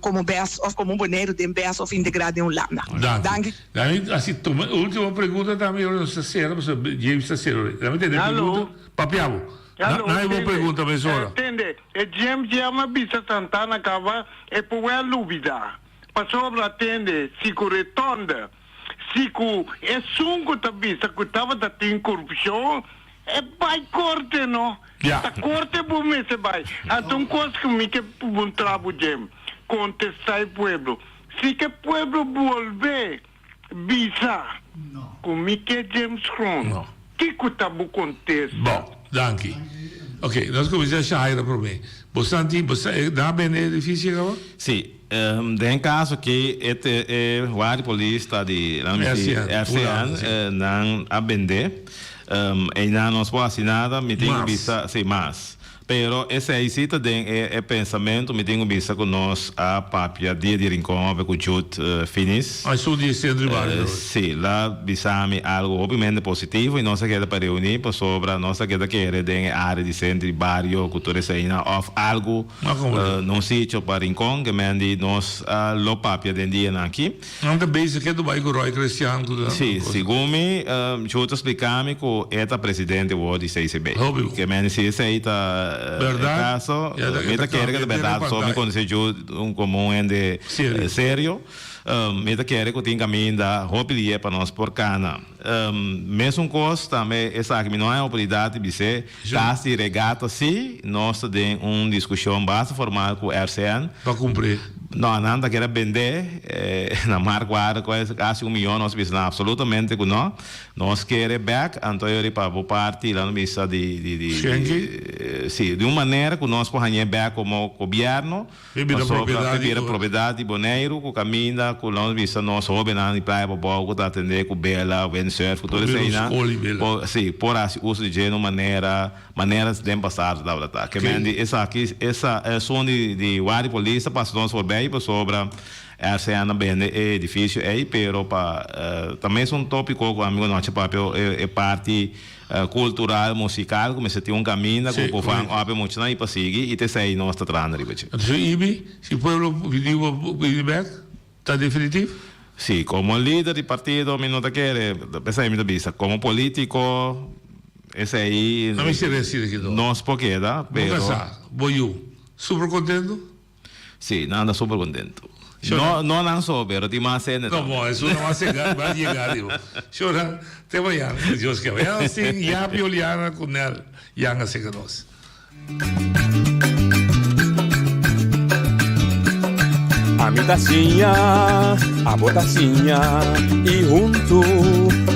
Komo bes of komo Boneiru den bes of integrá den Hulanda. Danki. Dami hasi tuma e ultimo pregunta tambe ora nos ta sera pasobra James ta sera ora. Dami tende e pregunta. Papia bo. Hallo, Na e bo tende. pregunta mesora. Tende, e James ya mi a bisa Santana kaba e por wèl lubidá. Pasobra tende, si ku retonde, si ku esun ku ta bisa ku tabata tin korupshon, e bai korte no. Ja. Ta korte bo mester bai. Anto un kos ku mi ke puntra bo Jem, kontestá e pueblo. Si ke pueblo bolbe bisa ku mi ke James Kroon, kiko ta bo kontesta? Bon, danki. Ok, nos kuminsá Shahaira promé. Bo santi, bo sa, nan a bende e edifisio kaba? Sí, den kaso ki e e guardia polis ta di RCN, nan a bende. Einan nos por hasi nada, mi tin ku bisa, sí, mas. Pero esei sí ta den e pensamentu, mi tin ku bisa ku nos a papia dia di Rincon awe ku Jude Finis. Ah, esun di e sentro di bario. Sí, la bisa mi algu hopimente positivo i nos a keda pa reuní pasobra nos a keda kere den e área di sentro di bario ku tur eseinan òf algu na un sitio pa Rincon ke men di nos a lo papia den dianan aki. Nan ta bezig ke Dubai ku Roy Christian ku ta. Sí, segun mi, Joe ta splika mi ku e ta presidente awor di CCB. Ke men si esei ta e kaso, mi ta kere ku ta bèrdat, pasobra mi konosé Joe komo un hende serio. Mi ta kere ku tin kaminda hopi lihe pa nos por kana. Mesun kos tambe esaki mi no haña oportunidat di bis'é, kas di regata sí, nos ta den un diskushon basta formal ku RCN. Pa kumpr'é? No, nan ta kere bend'é na markwaarde ku kasi un miyon, nos bisa nan absolutamente ku no. Nos kere bèk, anto e ori pa bo parti lan bisa di di di sí, di un manera ku nos por hañ'é bèk komo gobièrnu. E bira Pasobra propiedad e di bira propiedad di Boneiru ku kaminda ku nos bisa nos hobennan di Playa Pabou ku ta atendé ku bela, windsurf ku tur Bira un eseinan skol di bela. por si por hasi uso di dje na un manera manera den pasado tabata ta. Ke men di esaki esa esun di di Guardia Polis ta pasa nos forbei pasobra RCN a bende e edifisio ei pero pa ta mesun topiko ku ami ku nochi papia e parti Cultural, musical, cu mester tin un caminda cu por van op e muchanan y pa sigui y ta esey nos ta trahando riba dje. Entonces Ibi, si pueblo pidi bo bini bek, ta definitiv? Si, como lider di partido mi no ta kere, pesey mi ta bisa, como politico esey No mi sere asina ki nos por keda, pero. Bo casa, bo yu, super contento? Sí, nan ta super contento. No, no nan so, pero tin mas hende No, tambe. bo, esun no a sega, va a yega, digo. Shora, te mañana, si Dios kier. Mañana nos tin Yapi Oliana cu Nel Yang a sega nos. Ami ta siña, abo ta siña y huntu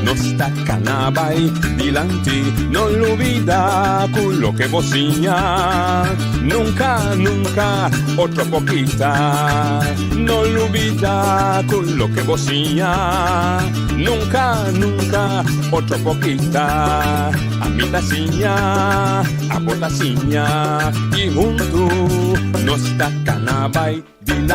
nos ta cana bay dilanti. No lubida cu loke bo siña nunca, nunca otro por kita. No lubida cu loke bo siña nunca, nunca otro por kita. Ami ta siña, abo ta siña y huntu nos ta cana bay.